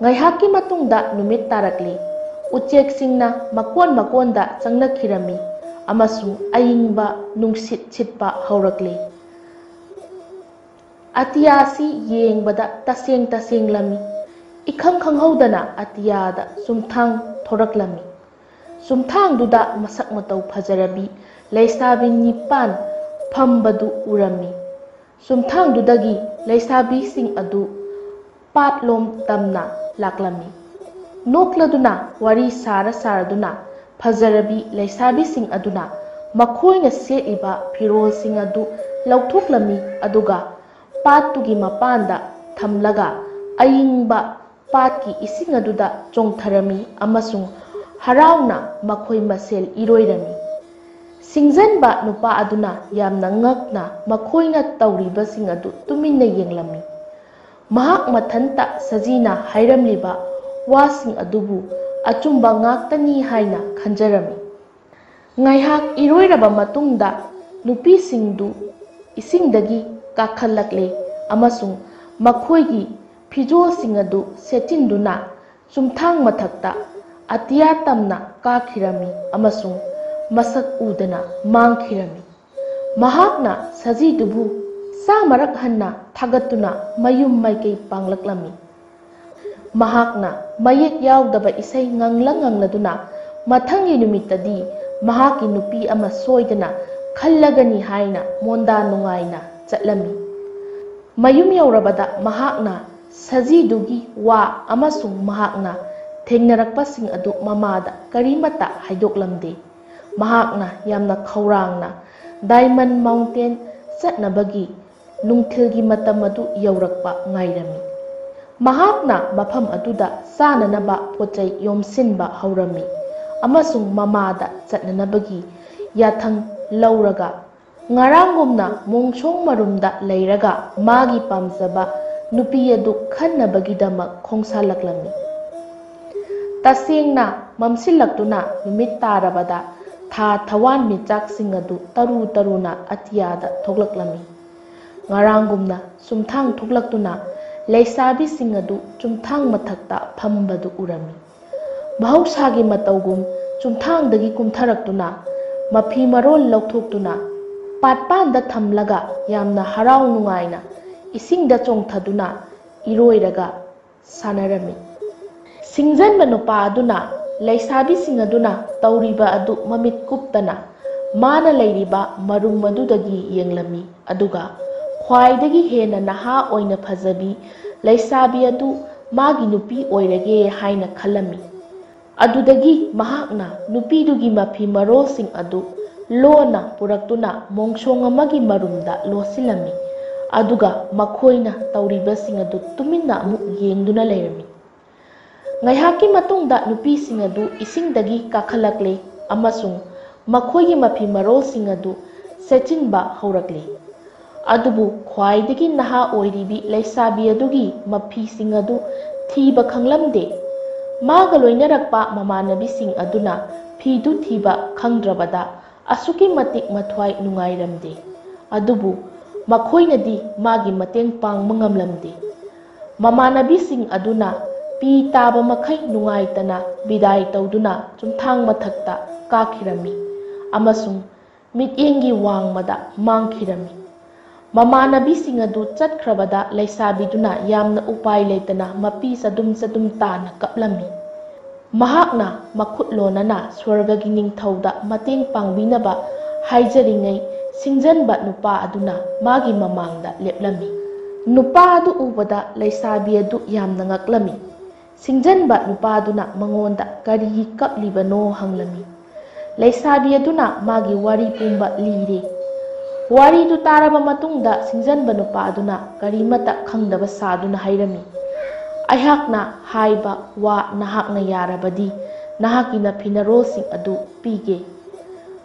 ꯉꯥꯏꯍꯥꯛꯀꯤ ꯃꯇꯨꯡꯗ ꯅꯨꯃꯤꯠ ꯇꯥꯔꯛꯂꯦ꯫ ꯎꯆꯦꯛꯁꯤꯡꯅ ꯃꯀꯣꯟ ꯃꯀꯣꯟꯗ ꯆꯪꯅꯈꯤꯔꯝꯃꯤ ꯑꯃꯁꯨꯡ ꯑꯏꯪꯕ ꯅꯨꯡꯁꯤꯠ ꯁꯤꯠꯄ ꯍꯧꯔꯛꯂꯦ꯫ ꯑꯇꯤꯌꯥꯁꯤ ꯌꯦꯡꯕꯗ ꯇꯁꯦꯡ ꯇꯁꯦꯡꯂꯝꯃꯤ꯫ ꯏꯈꯪ ꯈꯪꯍꯧꯗꯅ ꯑꯇꯤꯌꯥꯗ ꯆꯨꯝꯊꯥꯡ ꯊꯣꯔꯛꯂꯝꯃꯤ꯫ ꯆꯨꯝꯊꯥꯡꯗꯨꯗ ꯃꯁꯛ ꯃꯇꯧ ꯐꯖꯔꯕꯤ ꯂꯩꯁꯥꯕꯤ ꯅꯤꯄꯥꯟ ꯐꯝꯕꯗꯨ ꯎꯔꯝꯃꯤ꯫ ꯆꯨꯝꯊꯥꯡꯗꯨꯗꯒꯤ ꯂꯩꯁꯥꯕꯤꯁꯤꯡ ꯑꯗꯨ ꯄꯥꯠꯂꯣꯝ ꯇꯝꯅ ꯂꯥꯛꯂꯝꯃꯤ꯫ ꯅꯣꯛꯂꯗꯨꯅ ꯋꯥꯔꯤ ꯁꯥꯔ ꯁꯥꯔꯗꯨꯅ ꯐꯖꯔꯕꯤ ꯂꯩꯁꯥꯕꯤꯁꯤꯡ ꯑꯗꯨꯅ ꯃꯈꯣꯏꯅ ꯁꯦꯠꯂꯤꯕ ꯐꯤꯔꯣꯜꯁꯤꯡ ꯑꯗꯨ ꯂꯧꯊꯣꯛꯂꯝꯃꯤ, ꯑꯗꯨꯒ ꯄꯥꯠꯇꯨꯒꯤ ꯃꯄꯥꯟꯗ ꯊꯝꯂꯒ ꯑꯏꯪꯕ ꯄꯥꯠꯀꯤ ꯏꯁꯤꯡ ꯑꯗꯨꯗ ꯆꯣꯡꯊꯔꯝꯃꯤ ꯑꯃꯁꯨꯡ ꯍꯔꯥꯎꯅ ꯃꯈꯣꯏ ꯃꯁꯦꯜ ꯏꯔꯣꯏꯔꯝꯃꯤ꯫ ꯁꯤꯡꯖꯟꯕ ꯅꯨꯄꯥ ꯑꯗꯨꯅ ꯌꯥꯝꯅ ꯉꯛꯅ ꯃꯈꯣꯏꯅ ꯇꯧꯔꯤꯕꯁꯤꯡ ꯑꯗꯨ ꯇꯨꯃꯤꯟꯅ ꯌꯦꯡꯂꯝꯃꯤ꯫ ꯃꯍꯥꯛ ꯃꯊꯟꯇ ꯁꯖꯤꯅ ꯍꯥꯏꯔꯝꯂꯤꯕ ꯋꯥꯁꯤꯡ ꯑꯗꯨꯕꯨ ꯑꯆꯨꯝꯕ ꯉꯥꯛꯇꯅꯤ ꯍꯥꯏꯅ ꯈꯟꯖꯔꯝꯃꯤ꯫ ꯉꯥꯏꯍꯥꯛ ꯏꯔꯣꯏꯔꯕ ꯃꯇꯨꯡꯗ ꯅꯨꯄꯤꯁꯤꯡꯗꯨ ꯏꯁꯤꯡꯗꯒꯤ ꯀꯥꯈꯠꯂꯛꯂꯦ ꯑꯃꯁꯨꯡ ꯃꯈꯣꯏꯒꯤ ꯐꯤꯖꯣꯜꯁꯤꯡ ꯑꯗꯨ ꯁꯦꯠꯆꯤꯟꯗꯨꯅ ꯆꯨꯝꯊꯥꯡ ꯃꯊꯛꯇ ꯑꯇꯤꯌꯥ ꯇꯝꯅ ꯀꯥꯈꯤꯔꯝꯃꯤ ꯑꯃꯁꯨꯡ ꯃꯁꯛ ꯎꯗꯅ ꯃꯥꯡꯈꯤꯔꯝꯃꯤ꯫ ꯃꯍꯥꯛꯅ ꯁꯖꯤꯗꯨꯕꯨ ꯆꯥꯃꯔꯛ ꯍꯟꯅ ꯊꯥꯒꯠꯇꯨꯅ ꯃꯌꯨꯝ ꯃꯥꯏꯀꯩ ꯄꯥꯡꯂꯛꯂꯝꯃꯤ꯫ ꯃꯍꯥꯛꯅ ꯃꯌꯦꯛ ꯌꯥꯎꯗꯕ ꯏꯁꯩ ꯉꯪꯂ ꯉꯪꯂꯗꯨꯅ ꯃꯊꯪꯒꯤ ꯅꯨꯃꯤꯠꯇꯗꯤ ꯃꯍꯥꯛꯀꯤ ꯅꯨꯄꯤ ꯑꯃ ꯁꯣꯏꯗꯅ ꯈꯜꯂꯒꯅꯤ ꯍꯥꯏꯅ ꯃꯣꯟꯗꯥ ꯅꯨꯡꯉꯥꯏꯅ ꯆꯠꯂꯝꯃꯤ꯫ ꯃꯌꯨꯝ ꯌꯧꯔꯕꯗ ꯃꯍꯥꯛꯅ ꯁꯖꯤꯗꯨꯒꯤ ꯋꯥ ꯑꯃꯁꯨꯡ ꯃꯍꯥꯛꯅ ꯊꯦꯡꯅꯔꯛꯄꯁꯤꯡ ꯑꯗꯨ ꯃꯃꯥꯗ ꯀꯔꯤꯃꯠꯇ ꯍꯥꯏꯗꯣꯛꯂꯝꯗꯦ꯫ ꯃꯍꯥꯛꯅ ꯌꯥꯝꯅ ꯈꯧꯔꯥꯡꯅ ꯗꯥꯏꯃꯟ ꯃꯥꯎꯟꯇꯦꯟ ꯆꯠꯅꯕꯒꯤ ꯅꯨꯡꯊꯤꯜꯒꯤ ꯃꯇꯝ ꯑꯗꯨ ꯌꯧꯔꯛꯄ ꯉꯥꯏꯔꯝꯃꯤ꯫ ꯃꯍꯥꯛꯅ ꯃꯐꯝ ꯑꯗꯨꯗ ꯆꯥꯅꯅꯕ ꯄꯣꯠꯆꯩ ꯌꯣꯝꯁꯤꯟꯕ ꯍꯧꯔꯝꯃꯤ ꯑꯃꯁꯨꯡ ꯃꯃꯥꯗ ꯆꯠꯅꯅꯕꯒꯤ ꯌꯥꯊꯪ ꯂꯧꯔꯒ, ꯉꯔꯥꯡꯒꯨꯝꯅ ꯃꯣꯡꯁꯣꯡ ꯃꯔꯨꯝꯗ ꯂꯩꯔꯒ ꯃꯥꯒꯤ ꯄꯥꯝꯖꯕ ꯅꯨꯄꯤ ꯑꯗꯨ ꯈꯟꯅꯕꯒꯤꯗꯃꯛ ꯈꯣꯡꯁꯥꯜꯂꯛꯂꯝꯃꯤ꯫ ꯇꯁꯦꯡꯅ ꯃꯝꯁꯤꯜꯂꯛꯇꯨꯅ ꯅꯨꯃꯤꯠ ꯇꯥꯔꯕꯗ ꯊꯥ ꯊꯋꯥꯟ ꯃꯤꯆꯥꯛꯁꯤꯡ ꯑꯗꯨ ꯇꯔꯨ ꯇꯔꯨꯅ ꯑꯇꯤꯌꯥꯗ ꯊꯣꯛꯂꯛꯂꯝꯃꯤ꯫ ꯉꯔꯥꯡꯒꯨꯝꯅ ꯆꯨꯝꯊꯥꯡ ꯊꯣꯛꯂꯛꯇꯨꯅ ꯂꯩꯁꯥꯕꯤꯁꯤꯡ ꯑꯗꯨ ꯆꯨꯝꯊꯥꯡ ꯃꯊꯛꯇ ꯐꯝꯕꯗꯨ ꯎꯔꯝꯃꯤ꯫ ꯃꯍꯧꯁꯥꯒꯤ ꯃꯇꯧꯒꯨꯝ ꯆꯨꯝꯊꯥꯡꯗꯒꯤ ꯀꯨꯝꯊꯔꯛꯇꯨꯅ ꯃꯐꯤ ꯃꯔꯣꯜ ꯂꯧꯊꯣꯛꯇꯨꯅ ꯄꯥꯠꯄꯥꯟꯗ ꯊꯝꯂꯒ ꯌꯥꯝꯅ ꯍꯔꯥꯎ ꯅꯨꯡꯉꯥꯏꯅ ꯏꯁꯤꯡꯗ ꯆꯣꯡꯊꯗꯨꯅ ꯏꯔꯣꯏꯔꯒ ꯁꯥꯟꯅꯔꯝꯃꯤ꯫ ꯁꯤꯡꯖꯟꯕ ꯅꯨꯄꯥ ꯑꯗꯨꯅ ꯂꯩꯁꯥꯕꯤꯁꯤꯡ ꯑꯗꯨꯅ ꯇꯧꯔꯤꯕ ꯑꯗꯨ ꯃꯃꯤꯠ ꯀꯨꯞꯇꯅ ꯃꯥꯅ ꯂꯩꯔꯤꯕ ꯃꯔꯨꯝ ꯑꯗꯨꯗꯒꯤ ꯌꯦꯡꯂꯝꯃꯤ, ꯑꯗꯨꯒ ꯈ꯭ꯋꯥꯏꯗꯒꯤ ꯍꯦꯟꯅ ꯅꯍꯥ ꯑꯣꯏꯅ ꯐꯖꯕꯤ ꯂꯩꯁꯥꯕꯤ ꯑꯗꯨ ꯃꯥꯒꯤ ꯅꯨꯄꯤ ꯑꯣꯏꯔꯒꯦ ꯍꯥꯏꯅ ꯈꯜꯂꯝꯃꯤ꯫ ꯑꯗꯨꯗꯒꯤ ꯃꯍꯥꯛꯅ ꯅꯨꯄꯤꯗꯨꯒꯤ ꯃꯐꯤ ꯃꯔꯣꯜꯁꯤꯡ ꯑꯗꯨ ꯂꯣꯟꯅ ꯄꯨꯔꯛꯇꯨꯅ ꯃꯣꯡꯁꯣꯡ ꯑꯃꯒꯤ ꯃꯔꯨꯝꯗ ꯂꯣꯠꯁꯤꯜꯂꯝꯃꯤ, ꯑꯗꯨꯒ ꯃꯈꯣꯏꯅ ꯇꯧꯔꯤꯕꯁꯤꯡ ꯑꯗꯨ ꯇꯨꯃꯤꯟꯅ ꯑꯃꯨꯛ ꯌꯦꯡꯗꯨꯅ ꯂꯩꯔꯝꯃꯤ꯫ ꯉꯥꯏꯍꯥꯛꯀꯤ ꯃꯇꯨꯡꯗ ꯅꯨꯄꯤꯁꯤꯡ ꯑꯗꯨ ꯏꯁꯤꯡꯗꯒꯤ ꯀꯥꯈꯠꯂꯛꯂꯦ ꯑꯃꯁꯨꯡ ꯃꯈꯣꯏꯒꯤ ꯃꯐꯤ ꯃꯔꯣꯜꯁꯤꯡ ꯑꯗꯨ ꯁꯦꯠꯆꯤꯟꯕ ꯍꯧꯔꯛꯂꯦ꯫ ꯑꯗꯨꯕꯨ ꯈ꯭ꯋꯥꯏꯗꯒꯤ ꯅꯍꯥ ꯑꯣꯏꯔꯤꯕꯤ ꯂꯩꯁꯥꯕꯤ ꯑꯗꯨꯒꯤ ꯃꯐꯤꯁꯤꯡ ꯑꯗꯨ ꯊꯤꯕ ꯈꯪꯂꯝꯗꯦ꯫ ꯃꯥꯒ ꯂꯣꯏꯅꯔꯛꯄ ꯃꯃꯥꯟꯅꯕꯤꯁꯤꯡ ꯑꯗꯨꯅ ꯐꯤꯗꯨ ꯊꯤꯕ ꯈꯪꯗ꯭ꯔꯕꯗ ꯑꯁꯨꯛꯀꯤ ꯃꯇꯤꯛ ꯃꯊ꯭ꯋꯥꯏ ꯅꯨꯡꯉꯥꯏꯔꯝꯗꯦ꯫ ꯑꯗꯨꯕꯨ ꯃꯈꯣꯏꯅꯗꯤ ꯃꯥꯒꯤ ꯃꯇꯦꯡ ꯄꯥꯡꯕ ꯉꯝꯂꯝꯗꯦ꯫ ꯃꯃꯥꯟꯅꯕꯤꯁꯤꯡ ꯑꯗꯨꯅ ꯄꯤ ꯇꯥꯕ ꯃꯈꯩ ꯅꯨꯡꯉꯥꯏꯇꯅ ꯕꯤꯗꯥꯏ ꯇꯧꯗꯨꯅ ꯆꯨꯝꯊꯥꯡ ꯃꯊꯛꯇ ꯀꯥꯈꯤꯔꯝꯃꯤ ꯑꯃꯁꯨꯡ ꯃꯤꯠꯌꯦꯡꯒꯤ ꯋꯥꯡꯃꯗ ꯃꯥꯡꯈꯤꯔꯝꯃꯤ꯫ ꯃꯃꯥꯟꯅꯕꯤꯁꯤꯡ ꯑꯗꯨ ꯆꯠꯈ꯭ꯔꯕꯗ ꯂꯩꯁꯥꯕꯤꯗꯨꯅ ꯌꯥꯝꯅ ꯎꯄꯥꯏ ꯂꯩꯇꯅ ꯃꯄꯤ ꯆꯗꯨꯝ ꯆꯗꯨꯝ ꯇꯥꯅ ꯀꯞꯂꯝꯃꯤ꯫ ꯃꯍꯥꯛꯅ ꯃꯈꯨꯠ ꯂꯣꯟꯅꯅ ꯁ꯭ꯋꯔꯒꯒꯤ ꯅꯤꯡꯊꯧꯗ ꯃꯇꯦꯡ ꯄꯥꯡꯕꯤꯅꯕ ꯍꯥꯏꯖꯔꯤꯉꯩ, ꯁꯤꯡꯖꯟꯕ ꯅꯨꯄꯥ ꯑꯗꯨꯅ ꯃꯥꯒꯤ ꯃꯃꯥꯡꯗ ꯂꯦꯞꯂꯝꯃꯤ꯫ ꯅꯨꯄꯥ ꯑꯗꯨ ꯎꯕꯗ ꯂꯩꯁꯥꯕꯤ ꯑꯗꯨ ꯌꯥꯝꯅ ꯉꯛꯂꯝꯃꯤ꯫ ꯁꯤꯡꯖꯟꯕ ꯅꯨꯄꯥ ꯑꯗꯨꯅ ꯃꯉꯣꯟꯗ ꯀꯔꯤꯒꯤ ꯀꯞꯂꯤꯕꯅꯣ ꯍꯪꯂꯝꯃꯤ꯫ ꯂꯩꯁꯥꯕꯤ ꯑꯗꯨꯅ ꯃꯥꯒꯤ ꯋꯥꯔꯤ ꯄꯨꯝꯕ ꯂꯤꯔꯦ꯫ ꯋꯥꯔꯤꯗꯨ ꯇꯥꯔꯕ ꯃꯇꯨꯡꯗ ꯁꯤꯡꯖꯟꯕ ꯅꯨꯄꯥ ꯑꯗꯨꯅ ꯀꯔꯤꯃꯠꯇ ꯈꯪꯗꯕ ꯁꯥꯗꯨꯅ ꯍꯥꯏꯔꯝꯃꯤ, "ꯑꯩꯍꯥꯛꯅ ꯍꯥꯏꯕ ꯋꯥ ꯅꯍꯥꯛꯅ ꯌꯥꯔꯕꯗꯤ ꯅꯍꯥꯛꯀꯤ ꯅꯐꯤꯅꯔꯣꯜꯁꯤꯡ ꯑꯗꯨ ꯄꯤꯒꯦ꯫"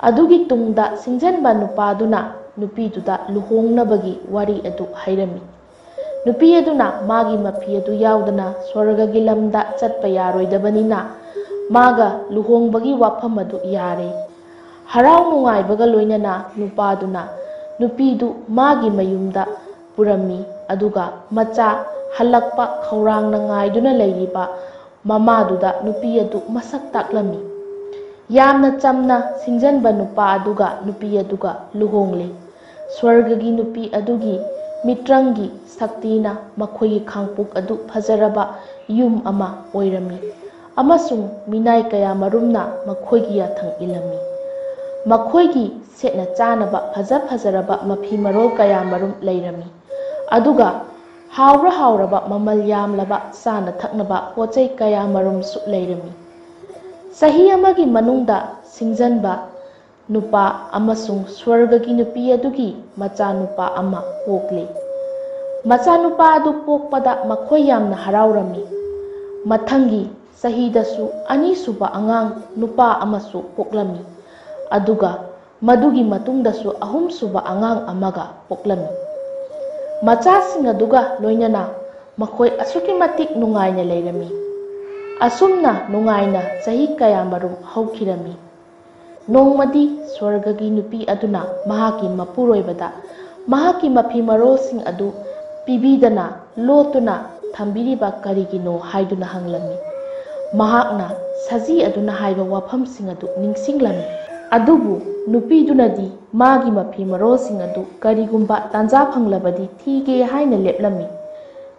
ꯑꯗꯨꯒꯤ ꯇꯨꯡꯗ ꯁꯤꯡꯖꯟꯕ ꯅꯨꯄꯥꯗꯨꯅ ꯅꯨꯄꯤꯗꯨꯗ ꯂꯨꯍꯣꯡꯅꯕꯒꯤ ꯋꯥꯔꯤ ꯑꯗꯨ ꯍꯥꯏꯔꯝꯃꯤ꯫ ꯅꯨꯄꯤ ꯑꯗꯨꯅ ꯃꯥꯒꯤ ꯃꯐꯤ ꯑꯗꯨ ꯌꯥꯎꯗꯅ ꯁ꯭ꯋꯔꯒꯒꯤ ꯂꯝꯗ ꯆꯠꯄ ꯌꯥꯔꯣꯏꯗꯕꯅꯤꯅ, ꯃꯥꯒ ꯂꯨꯍꯣꯡꯕꯒꯤ ꯋꯥꯐꯝ ꯑꯗꯨ ꯌꯥꯔꯦ꯫ ꯍꯔꯥꯎ ꯅꯨꯡꯉꯥꯏꯕꯒ ꯂꯣꯏꯅꯅ ꯅꯨꯄꯥꯗꯨꯅ ꯅꯨꯄꯤꯗꯨ ꯃꯥꯒꯤ ꯃꯌꯨꯝꯗ ꯄꯨꯔꯝꯃꯤ, ꯑꯗꯨꯒ ꯃꯆꯥ ꯍꯜꯂꯛꯄ ꯈꯧꯔꯥꯡꯅ ꯉꯥꯏꯗꯨꯅ ꯂꯩꯔꯤꯕ ꯃꯃꯥꯗꯨꯗ ꯅꯨꯄꯤ ꯑꯗꯨ ꯃꯁꯛ ꯇꯥꯛꯂꯝꯃꯤ꯫ ꯌꯥꯝꯅ ꯆꯝꯅ ꯁꯤꯡꯖꯟꯕ ꯅꯨꯄꯥ ꯑꯗꯨꯒ ꯅꯨꯄꯤ ꯑꯗꯨꯒ ꯂꯨꯍꯣꯡꯂꯦ꯫ ꯁ꯭ꯋꯔꯒꯒꯤ ꯅꯨꯄꯤ ꯑꯗꯨꯒꯤ ꯃꯤꯇ꯭ꯔꯪꯒꯤ ꯁꯛꯇꯤꯅ ꯃꯈꯣꯏꯒꯤ ꯈꯥꯡꯄꯣꯛ ꯑꯗꯨ ꯐꯖꯔꯕ ꯌꯨꯝ ꯑꯃ ꯑꯣꯏꯔꯝꯃꯤ, ꯑꯃꯁꯨꯡ ꯃꯤꯅꯥꯏ ꯀꯌꯥ ꯃꯔꯨꯝꯅ ꯃꯈꯣꯏꯒꯤ ꯌꯥꯊꯪ ꯏꯜꯂꯝꯃꯤ꯫ ꯃꯈꯣꯏꯒꯤ ꯁꯦꯠꯅ ꯆꯥꯅꯕ ꯐꯖ ꯐꯖꯔꯕ ꯃꯐꯤ ꯃꯔꯣꯜ ꯀꯌꯥ ꯃꯔꯨꯝ ꯂꯩꯔꯝꯃꯤ, ꯑꯗꯨꯒ ꯍꯥꯎꯔ ꯍꯥꯎꯔꯕ ꯃꯃꯜ ꯌꯥꯝꯂꯕ ꯆꯥꯅ ꯊꯛꯅꯕ ꯄꯣꯠ ꯆꯩ ꯀꯌꯥ ꯃꯔꯨꯝꯁꯨ ꯂꯩꯔꯝꯃꯤ꯫ ꯆꯍꯤ ꯑꯃꯒꯤ ꯃꯅꯨꯡꯗ ꯁꯤꯡꯖꯟꯕ ꯅꯨꯄꯥ ꯑꯃꯁꯨꯡ ꯁ꯭ꯋꯔꯒꯒꯤ ꯅꯨꯄꯤ ꯑꯗꯨꯒꯤ ꯃꯆꯥꯅꯨꯄꯥ ꯑꯃ ꯄꯣꯛꯂꯤ꯫ ꯃꯆꯥꯅꯨꯄꯥ ꯑꯗꯨ ꯄꯣꯛꯄꯗ ꯃꯈꯣꯏ ꯌꯥꯝꯅ ꯍꯔꯥꯎꯔꯝꯃꯤ꯫ ꯃꯊꯪꯒꯤ ꯆꯍꯤꯗꯁꯨ ꯑꯅꯤꯁꯨꯕ ꯑꯉꯥꯡ ꯅꯨꯄꯥ ꯑꯃꯁꯨ ꯄꯣꯛꯂꯝꯃꯤ, ꯑꯗꯨꯒ ꯃꯗꯨꯒꯤ ꯃꯇꯨꯡꯗꯁꯨ ꯑꯍꯨꯝꯁꯨꯕ ꯑꯉꯥꯡ ꯑꯃꯒ ꯄꯣꯛꯂꯝꯃꯤ꯫ ꯃꯆꯥꯁꯤꯡ ꯑꯗꯨꯒ ꯂꯣꯏꯅꯅ ꯃꯈꯣꯏ ꯑꯁꯨꯛꯀꯤ ꯃꯇꯤꯛ ꯅꯨꯡꯉꯥꯏꯅ ꯂꯩꯔꯝꯃꯤ꯫ ꯑꯁꯨꯝꯅ ꯅꯨꯡꯉꯥꯏꯅ ꯆꯍꯤ ꯀꯌꯥꯃꯔꯨꯝ ꯍꯧꯈꯤꯔꯝꯃꯤ꯫ ꯅꯣꯡꯃꯗꯤ ꯁ꯭ꯋꯔꯒꯒꯤ ꯅꯨꯄꯤ ꯑꯗꯨꯅ ꯃꯍꯥꯛꯀꯤ ꯃꯄꯨꯔꯣꯏꯕꯗ ꯃꯍꯥꯛꯀꯤ ꯃꯐꯤ ꯃꯔꯣꯜꯁꯤꯡ ꯑꯗꯨ ꯄꯤꯕꯤꯗꯅ ꯂꯣꯠꯇꯨꯅ ꯊꯝꯕꯤꯔꯤꯕ ꯀꯔꯤꯒꯤꯅꯣ ꯍꯥꯏꯗꯨꯅ ꯍꯪꯂꯝꯃꯤ꯫ ꯃꯍꯥꯛꯅ ꯁꯖꯤ ꯑꯗꯨꯅ ꯍꯥꯏꯕ ꯋꯥꯐꯝꯁꯤꯡ ꯑꯗꯨ ꯅꯤꯡꯁꯤꯡꯂꯝꯃꯤ꯫ ꯑꯗꯨꯕꯨ ꯅꯨꯄꯤꯗꯨꯅꯗꯤ ꯃꯥꯒꯤ ꯃꯐꯤ ꯃꯔꯣꯜꯁꯤꯡ ꯑꯗꯨ ꯀꯔꯤꯒꯨꯝꯕ ꯇꯥꯟꯖꯥ ꯐꯪꯂꯕꯗꯤ ꯊꯤꯒꯦ ꯍꯥꯏꯅ ꯂꯦꯞꯂꯝꯃꯤ꯫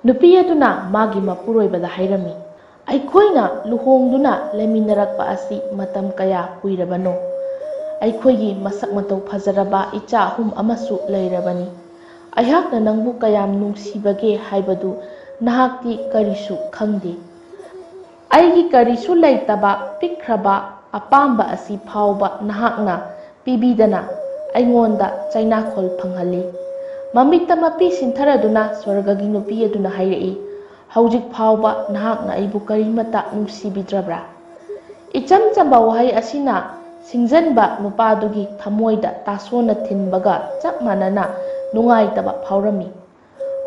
ꯅꯨꯄꯤ ꯑꯗꯨꯅ ꯃꯥꯒꯤ ꯃꯄꯨꯔꯣꯏꯕꯗ ꯍꯥꯏꯔꯝꯃꯤ, "ꯑꯩꯈꯣꯏꯅ ꯂꯨꯍꯣꯡꯗꯨꯅ ꯂꯩꯃꯤꯟꯅꯔꯛꯄ ꯑꯁꯤ ꯃꯇꯝ ꯀꯌꯥ ꯀꯨꯏꯔꯕꯅꯣ? ꯑꯩꯈꯣꯏꯒꯤ ꯃꯁꯛ ꯃꯇꯧ ꯐꯖꯔꯕ ꯏꯆꯥ ꯑꯍꯨꯝ ꯑꯃꯁꯨ ꯂꯩꯔꯕꯅꯤ꯫ ꯑꯩꯍꯥꯛꯅ ꯅꯪꯕꯨ ꯀꯌꯥꯝ ꯅꯨꯡꯁꯤꯕꯒꯦ ꯍꯥꯏꯕꯗꯨ ꯅꯍꯥꯛꯇꯤ ꯀꯔꯤꯁꯨ ꯈꯪꯗꯦ꯫ ꯑꯩꯒꯤ ꯀꯔꯤꯁꯨ ꯂꯩꯇꯕ ꯄꯤꯛꯈ꯭ꯔꯕ ꯑꯄꯥꯝꯕ ꯑꯁꯤ ꯐꯥꯎꯕ ꯅꯍꯥꯛꯅ ꯄꯤꯕꯤꯗꯅ ꯑꯩꯉꯣꯟꯗ ꯆꯩꯅꯥꯈꯣꯜ ꯐꯪꯍꯜꯂꯤ꯫ ꯃꯃꯤꯠꯇ ꯃꯄꯤ ꯁꯤꯟꯊꯔꯗꯨꯅ ꯁ꯭ꯋꯔꯒꯒꯤ ꯅꯨꯄꯤ ꯑꯗꯨꯅ ꯍꯥꯏꯔꯛꯏ, "ꯍꯧꯖꯤꯛ ꯐꯥꯎꯕ ꯅꯍꯥꯛꯅ ꯑꯩꯕꯨ ꯀꯔꯤꯃꯠꯇ ꯅꯨꯡꯁꯤꯕꯤꯗ꯭ꯔꯕ꯭ꯔꯥ?" ꯏꯆꯝ ꯆꯝꯕ ꯋꯥꯍꯩ ꯑꯁꯤꯅ ꯁꯤꯡꯖꯟꯕ ꯅꯨꯄꯥꯗꯨꯒꯤ ꯊꯃꯣꯏꯗ ꯇꯥꯁꯣꯟꯅ ꯊꯤꯟꯕꯒ ꯆꯞ ꯃꯥꯟꯅꯅ ꯅꯨꯡꯉꯥꯏꯇꯕ ꯐꯥꯎꯔꯝꯃꯤ꯫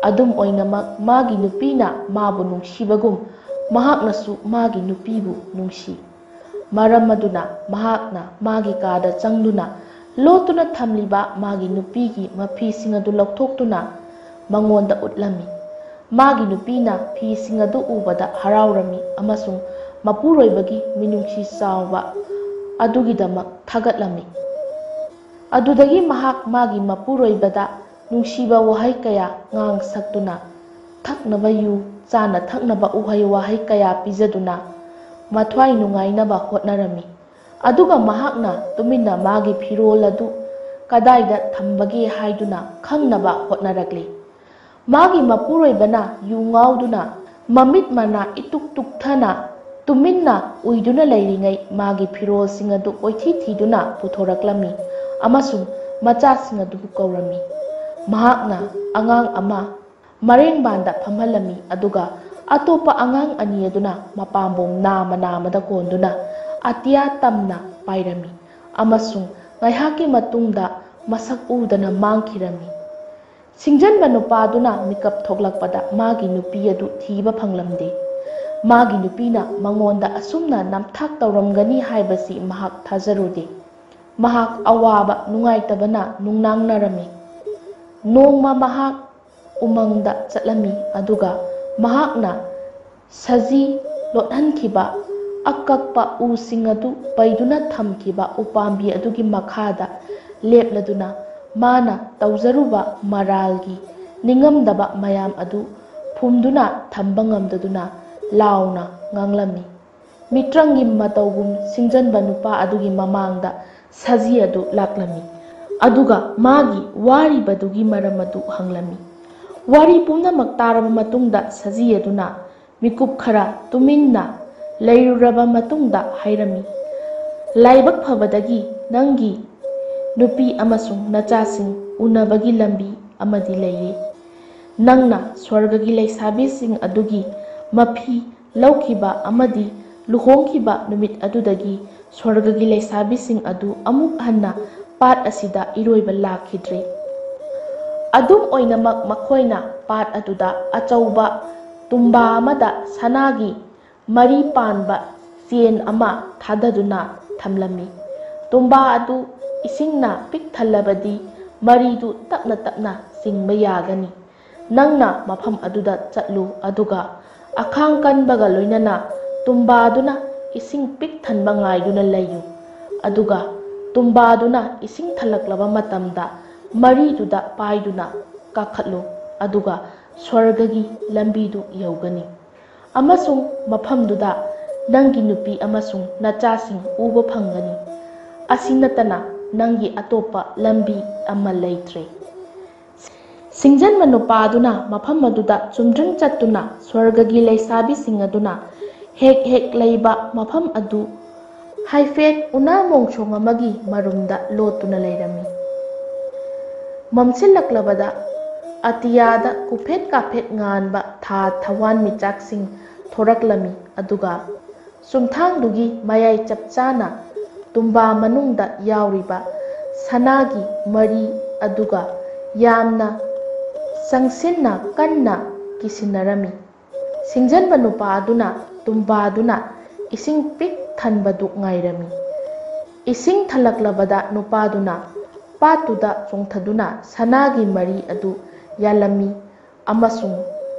ꯑꯗꯨꯝ ꯑꯣꯏꯅꯃꯛ, ꯃꯥꯒꯤ ꯅꯨꯄꯤꯅ ꯃꯥꯕꯨ ꯅꯨꯡꯁꯤꯕꯒꯨꯝ ꯃꯍꯥꯛꯅꯁꯨ ꯃꯥꯒꯤ ꯅꯨꯄꯤꯕꯨ ꯅꯨꯡꯁꯤ꯫ ꯃꯔꯝ ꯑꯗꯨꯅ ꯃꯍꯥꯛꯅ ꯃꯥꯒꯤ ꯀꯥꯗ ꯆꯪꯗꯨꯅ ꯂꯣꯠꯇꯨꯅ ꯊꯝꯂꯤꯕ ꯃꯥꯒꯤ ꯅꯨꯄꯤꯒꯤ ꯃꯐꯤꯁꯤꯡ ꯑꯗꯨ ꯂꯧꯊꯣꯛꯇꯨꯅ ꯃꯉꯣꯟꯗ ꯎꯠꯂꯝꯃꯤ꯫ ꯃꯥꯒꯤ ꯅꯨꯄꯤꯅ ꯐꯤꯁꯤꯡ ꯑꯗꯨ ꯎꯕꯗ ꯍꯔꯥꯎꯔꯝꯃꯤ ꯑꯃꯁꯨꯡ ꯃꯄꯨꯔꯣꯏꯕꯒꯤ ꯃꯤꯅꯨꯡꯁꯤ ꯆꯥꯎꯕ ꯑꯗꯨꯒꯤꯗꯃꯛ ꯊꯥꯒꯠꯂꯝꯃꯤ꯫ ꯑꯗꯨꯗꯒꯤ ꯃꯍꯥꯛ ꯃꯥꯒꯤ ꯃꯄꯨꯔꯣꯏꯕꯗ ꯅꯨꯡꯁꯤꯕ ꯋꯥꯍꯩ ꯀꯌꯥ ꯉꯥꯡ ꯁꯛꯇꯨꯅ, ꯊꯛꯅꯕ ꯌꯨ, ꯆꯥꯅ ꯊꯛꯅꯕ ꯎꯍꯩ ꯋꯥꯍꯩ ꯀꯌꯥ ꯄꯤꯖꯗꯨꯅ ꯃꯊ꯭ꯋꯥꯏ ꯅꯨꯡꯉꯥꯏꯅꯕ ꯍꯣꯠꯅꯔꯝꯃꯤ꯫ ꯑꯗꯨꯒ ꯃꯍꯥꯛꯅ ꯇꯨꯃꯤꯟꯅ ꯃꯥꯒꯤ ꯐꯤꯔꯣꯜ ꯑꯗꯨ ꯀꯗꯥꯏꯗ ꯊꯝꯕꯒꯦ ꯍꯥꯏꯗꯨꯅ ꯈꯪꯅꯕ ꯍꯣꯠꯅꯔꯛꯂꯤ꯫ ꯃꯥꯒꯤ ꯃꯄꯨꯔꯣꯏꯕꯅ ꯌꯨ ꯉꯥꯎꯗꯨꯅ ꯃꯃꯤꯠ ꯃꯅꯥ ꯏꯇꯨꯛ ꯇꯨꯛꯊꯅ ꯇꯨꯃꯤꯟꯅ ꯎꯏꯗꯨꯅ ꯂꯩꯔꯤꯉꯩ ꯃꯥꯒꯤ ꯐꯤꯔꯣꯜꯁꯤꯡ ꯑꯗꯨ ꯀꯣꯏꯊꯤ ꯊꯤꯗꯨꯅ ꯄꯨꯊꯣꯔꯛꯂꯝꯃꯤ ꯑꯃꯁꯨꯡ ꯃꯆꯥꯁꯤꯡ ꯑꯗꯨꯕꯨ ꯀꯧꯔꯝꯃꯤ꯫ ꯃꯍꯥꯛꯅ ꯑꯉꯥꯡ ꯑꯃ ꯃꯔꯦꯡꯕꯥꯟꯗ ꯐꯝꯍꯜꯂꯝꯃꯤ, ꯑꯗꯨꯒ ꯑꯇꯣꯞꯄ ꯑꯉꯥꯡ ꯑꯅꯤ ꯑꯗꯨꯅ ꯃꯄꯥꯝꯕꯣꯝ ꯅꯥꯃ ꯅꯥꯃꯗ ꯀꯣꯟꯗꯨꯅ ꯑꯇꯤꯌꯥ ꯇꯝꯅ ꯄꯥꯏꯔꯝꯃꯤ ꯑꯃꯁꯨꯡ ꯉꯥꯏꯍꯥꯛꯀꯤ ꯃꯇꯨꯡꯗ ꯃꯁꯛ ꯎꯗꯅ ꯃꯥꯡꯈꯤꯔꯝꯃꯤ꯫ ꯁꯤꯡꯖꯟꯕ ꯅꯨꯄꯥꯗꯨꯅ ꯃꯤꯀꯞ ꯊꯣꯛꯂꯛꯄꯗ ꯃꯥꯒꯤ ꯅꯨꯄꯤ ꯑꯗꯨ ꯊꯤꯕ ꯐꯪꯂꯝꯗꯦ꯫ ꯃꯥꯒꯤ ꯅꯨꯄꯤꯅ ꯃꯉꯣꯟꯗ ꯑꯁꯨꯝꯅ ꯅꯝꯊꯥꯛ ꯇꯧꯔꯝꯒꯅꯤ ꯍꯥꯏꯕꯁꯤ ꯃꯍꯥꯛ ꯊꯥꯖꯔꯨꯗꯦ꯫ ꯃꯍꯥꯛ ꯑꯋꯥꯕ ꯅꯨꯡꯉꯥꯏꯇꯕꯅ ꯅꯨꯡꯅꯥꯡꯅꯔꯝꯃꯤ꯫ ꯅꯣꯡꯃ ꯃꯍꯥꯛ ꯎꯃꯪꯗ ꯆꯠꯂꯝꯃꯤ, ꯑꯗꯨꯒ ꯃꯍꯥꯛꯅ ꯁꯖꯤ ꯂꯣꯠꯍꯟꯈꯤꯕ ꯑꯀꯛꯄ ꯎꯁꯤꯡ ꯑꯗꯨ ꯄꯩꯗꯨꯅ ꯊꯝꯈꯤꯕ ꯎꯄꯥꯝꯕꯤ ꯑꯗꯨꯒꯤ ꯃꯈꯥꯗ ꯂꯦꯞꯂꯗꯨꯅ ꯃꯥꯅ ꯇꯧꯖꯔꯨꯕ ꯃꯔꯥꯜꯒꯤ ꯅꯤꯡꯉꯝꯗꯕ ꯃꯌꯥꯝ ꯑꯗꯨ ꯐꯨꯝꯗꯨꯅ ꯊꯝꯕ ꯉꯝꯗꯗꯨꯅ ꯂꯥꯎꯅ ꯉꯥꯡꯂꯝꯃꯤ꯫ ꯃꯤꯇ꯭ꯔꯪꯒꯤ ꯃꯇꯧꯒꯨꯝ ꯁꯤꯡꯖꯟꯕ ꯅꯨꯄꯥ ꯑꯗꯨꯒꯤ ꯃꯃꯥꯡꯗ ꯁꯖꯤ ꯑꯗꯨ ꯂꯥꯛꯂꯝꯃꯤ, ꯑꯗꯨꯒ ꯃꯥꯒꯤ ꯋꯥꯔꯤꯕꯗꯨꯒꯤ ꯃꯔꯝ ꯑꯗꯨ ꯍꯪꯂꯝꯃꯤ꯫ ꯋꯥꯔꯤ ꯄꯨꯝꯅꯃꯛ ꯇꯥꯔꯕ ꯃꯇꯨꯡꯗ ꯁꯖꯤ ꯑꯗꯨꯅ ꯃꯤꯀꯨꯞ ꯈꯔ ꯇꯨꯃꯤꯟꯅ ꯂꯩꯔꯨꯔꯕ ꯃꯇꯨꯡꯗ ꯍꯥꯏꯔꯝꯃꯤ, "ꯂꯥꯏꯕꯛ ꯐꯕꯗꯒꯤ ꯅꯪꯒꯤ ꯅꯨꯄꯤ ꯑꯃꯁꯨꯡ ꯅꯆꯥꯁꯤꯡ ꯎꯅꯕꯒꯤ ꯂꯝꯕꯤ ꯑꯃꯗꯤ ꯂꯩꯔꯦ꯫ ꯅꯪꯅ ꯁ꯭ꯋꯔꯒꯒꯤ ꯂꯩꯁꯥꯕꯤꯁꯤꯡ ꯑꯗꯨꯒꯤ ꯃꯐꯤ ꯂꯧꯈꯤꯕ ꯑꯃꯗꯤ ꯂꯨꯍꯣꯡꯈꯤꯕ ꯅꯨꯃꯤꯠ ꯑꯗꯨꯗꯒꯤ ꯁ꯭ꯋꯔꯒꯒꯤ ꯂꯩꯁꯥꯕꯤꯁꯤꯡ ꯑꯗꯨ ꯑꯃꯨꯛ ꯍꯟꯅ ꯄꯥꯠ ꯑꯁꯤꯗ ꯏꯔꯣꯏꯕ ꯂꯥꯛꯈꯤꯗ꯭ꯔꯦ꯫ ꯑꯗꯨꯝ ꯑꯣꯏꯅꯃꯛ, ꯃꯈꯣꯏꯅ ꯄꯥꯠ ꯑꯗꯨꯗ ꯑꯆꯧꯕ ꯇꯨꯝꯕꯥ ꯑꯃꯗ ꯁꯅꯥꯒꯤ ꯃꯔꯤ ꯄꯥꯟꯕ ꯆꯦꯟ ꯑꯃ ꯊꯥꯗꯗꯨꯅ ꯊꯝꯂꯝꯃꯤ꯫ ꯇꯨꯝꯕꯥ ꯑꯗꯨ ꯏꯁꯤꯡꯅ ꯄꯤꯛ ꯊꯜꯂꯕꯗꯤ ꯃꯔꯤꯗꯨ ꯇꯞꯅ ꯇꯞꯅ ꯆꯤꯡꯕ ꯌꯥꯒꯅꯤ꯫ ꯅꯪꯅ ꯃꯐꯝ ꯑꯗꯨꯗ ꯆꯠꯂꯨ, ꯑꯗꯨꯒ ꯑꯈꯥꯡ ꯀꯟꯕꯒ ꯂꯣꯏꯅꯅ ꯇꯨꯝꯕꯥꯗꯨꯅ ꯏꯁꯤꯡ ꯄꯤꯛ ꯊꯟꯕ ꯉꯥꯏꯗꯨꯅ ꯂꯩꯌꯨ꯫ ꯑꯗꯨꯒ ꯇꯨꯝꯕꯥꯗꯨꯅ ꯏꯁꯤꯡ ꯊꯜꯂꯛꯂꯕ ꯃꯇꯝꯗ ꯃꯔꯤꯗꯨꯗ ꯄꯥꯏꯗꯨꯅ ꯀꯥꯈꯠꯂꯨ, ꯑꯗꯨꯒ ꯁ꯭ꯋꯔꯒꯒꯤ ꯂꯝꯕꯤꯗꯨ ꯌꯧꯒꯅꯤ꯫ ꯑꯃꯁꯨꯡ ꯃꯐꯝꯗꯨꯗ ꯅꯪꯒꯤ ꯅꯨꯄꯤ ꯑꯃꯁꯨꯡ ꯅꯆꯥꯁꯤꯡ ꯎꯕ ꯐꯪꯒꯅꯤ꯫ ꯑꯁꯤ ꯅꯠꯇꯅ ꯅꯪꯒꯤ ꯑꯇꯣꯞꯄ ꯂꯝꯕꯤ ꯑꯃ ꯂꯩꯇ꯭ꯔꯦ꯫" ꯁꯤꯡꯖꯟꯕ ꯅꯨꯄꯥ ꯑꯗꯨꯅ ꯃꯐꯝ ꯑꯗꯨꯗ ꯆꯨꯝꯗ꯭ꯔꯤꯡ ꯆꯠꯇꯨꯅ ꯁ꯭ꯋꯔꯒꯒꯤ ꯂꯩꯁꯥꯕꯤꯁꯤꯡ ꯑꯗꯨꯅ ꯍꯦꯛ ꯍꯦꯛ ꯂꯩꯕ ꯃꯐꯝ ꯑꯗꯨ ꯍꯥꯏꯐꯦꯠ ꯎꯅꯥ ꯃꯣꯡꯁꯣꯡ ꯑꯃꯒꯤ ꯃꯔꯨꯝꯗ ꯂꯣꯠꯇꯨꯅ ꯂꯩꯔꯝꯃꯤ꯫ ꯃꯝꯁꯤꯜꯂꯛꯂꯕꯗ ꯑꯇꯤꯌꯥꯗ ꯀꯨꯐꯦꯠ ꯀꯥꯐꯦꯠ ꯉꯥꯟꯕ ꯊꯥ ꯊꯋꯥꯟꯃꯤꯆꯥꯛꯁꯤꯡ ꯊꯣꯔꯛꯂꯝꯃꯤ, ꯑꯗꯨꯒ ꯆꯨꯝꯊꯥꯡꯗꯨꯒꯤ ꯃꯌꯥꯏ ꯆꯞ ꯆꯥꯅ ꯇꯨꯝꯕꯥ ꯃꯅꯨꯡꯗ ꯌꯥꯎꯔꯤꯕ ꯁꯅꯥꯒꯤ ꯃꯔꯤ ꯑꯗꯨꯒ ꯌꯥꯝꯅ ꯆꯪꯁꯤꯟꯅ ꯀꯟꯅ ꯀꯤꯁꯤꯟꯅꯔꯝꯃꯤ꯫ ꯁꯤꯡꯖꯟꯕ ꯅꯨꯄꯥ ꯑꯗꯨꯅ ꯇꯨꯝꯕꯥꯗꯨꯅ ꯏꯁꯤꯡ ꯄꯤꯛ ꯊꯟꯕꯗꯨ ꯉꯥꯏꯔꯝꯃꯤ꯫ ꯏꯁꯤꯡ ꯊꯜꯂꯛꯂꯕꯗ ꯅꯨꯄꯥꯗꯨꯅ ꯄꯥꯠꯇꯨꯗ ꯆꯣꯡꯊꯗꯨꯅ ꯁꯅꯥꯒꯤ ꯃꯔꯤ ꯑꯗꯨ ꯌꯥꯜꯂꯝꯃꯤ ꯑꯃꯁꯨꯡ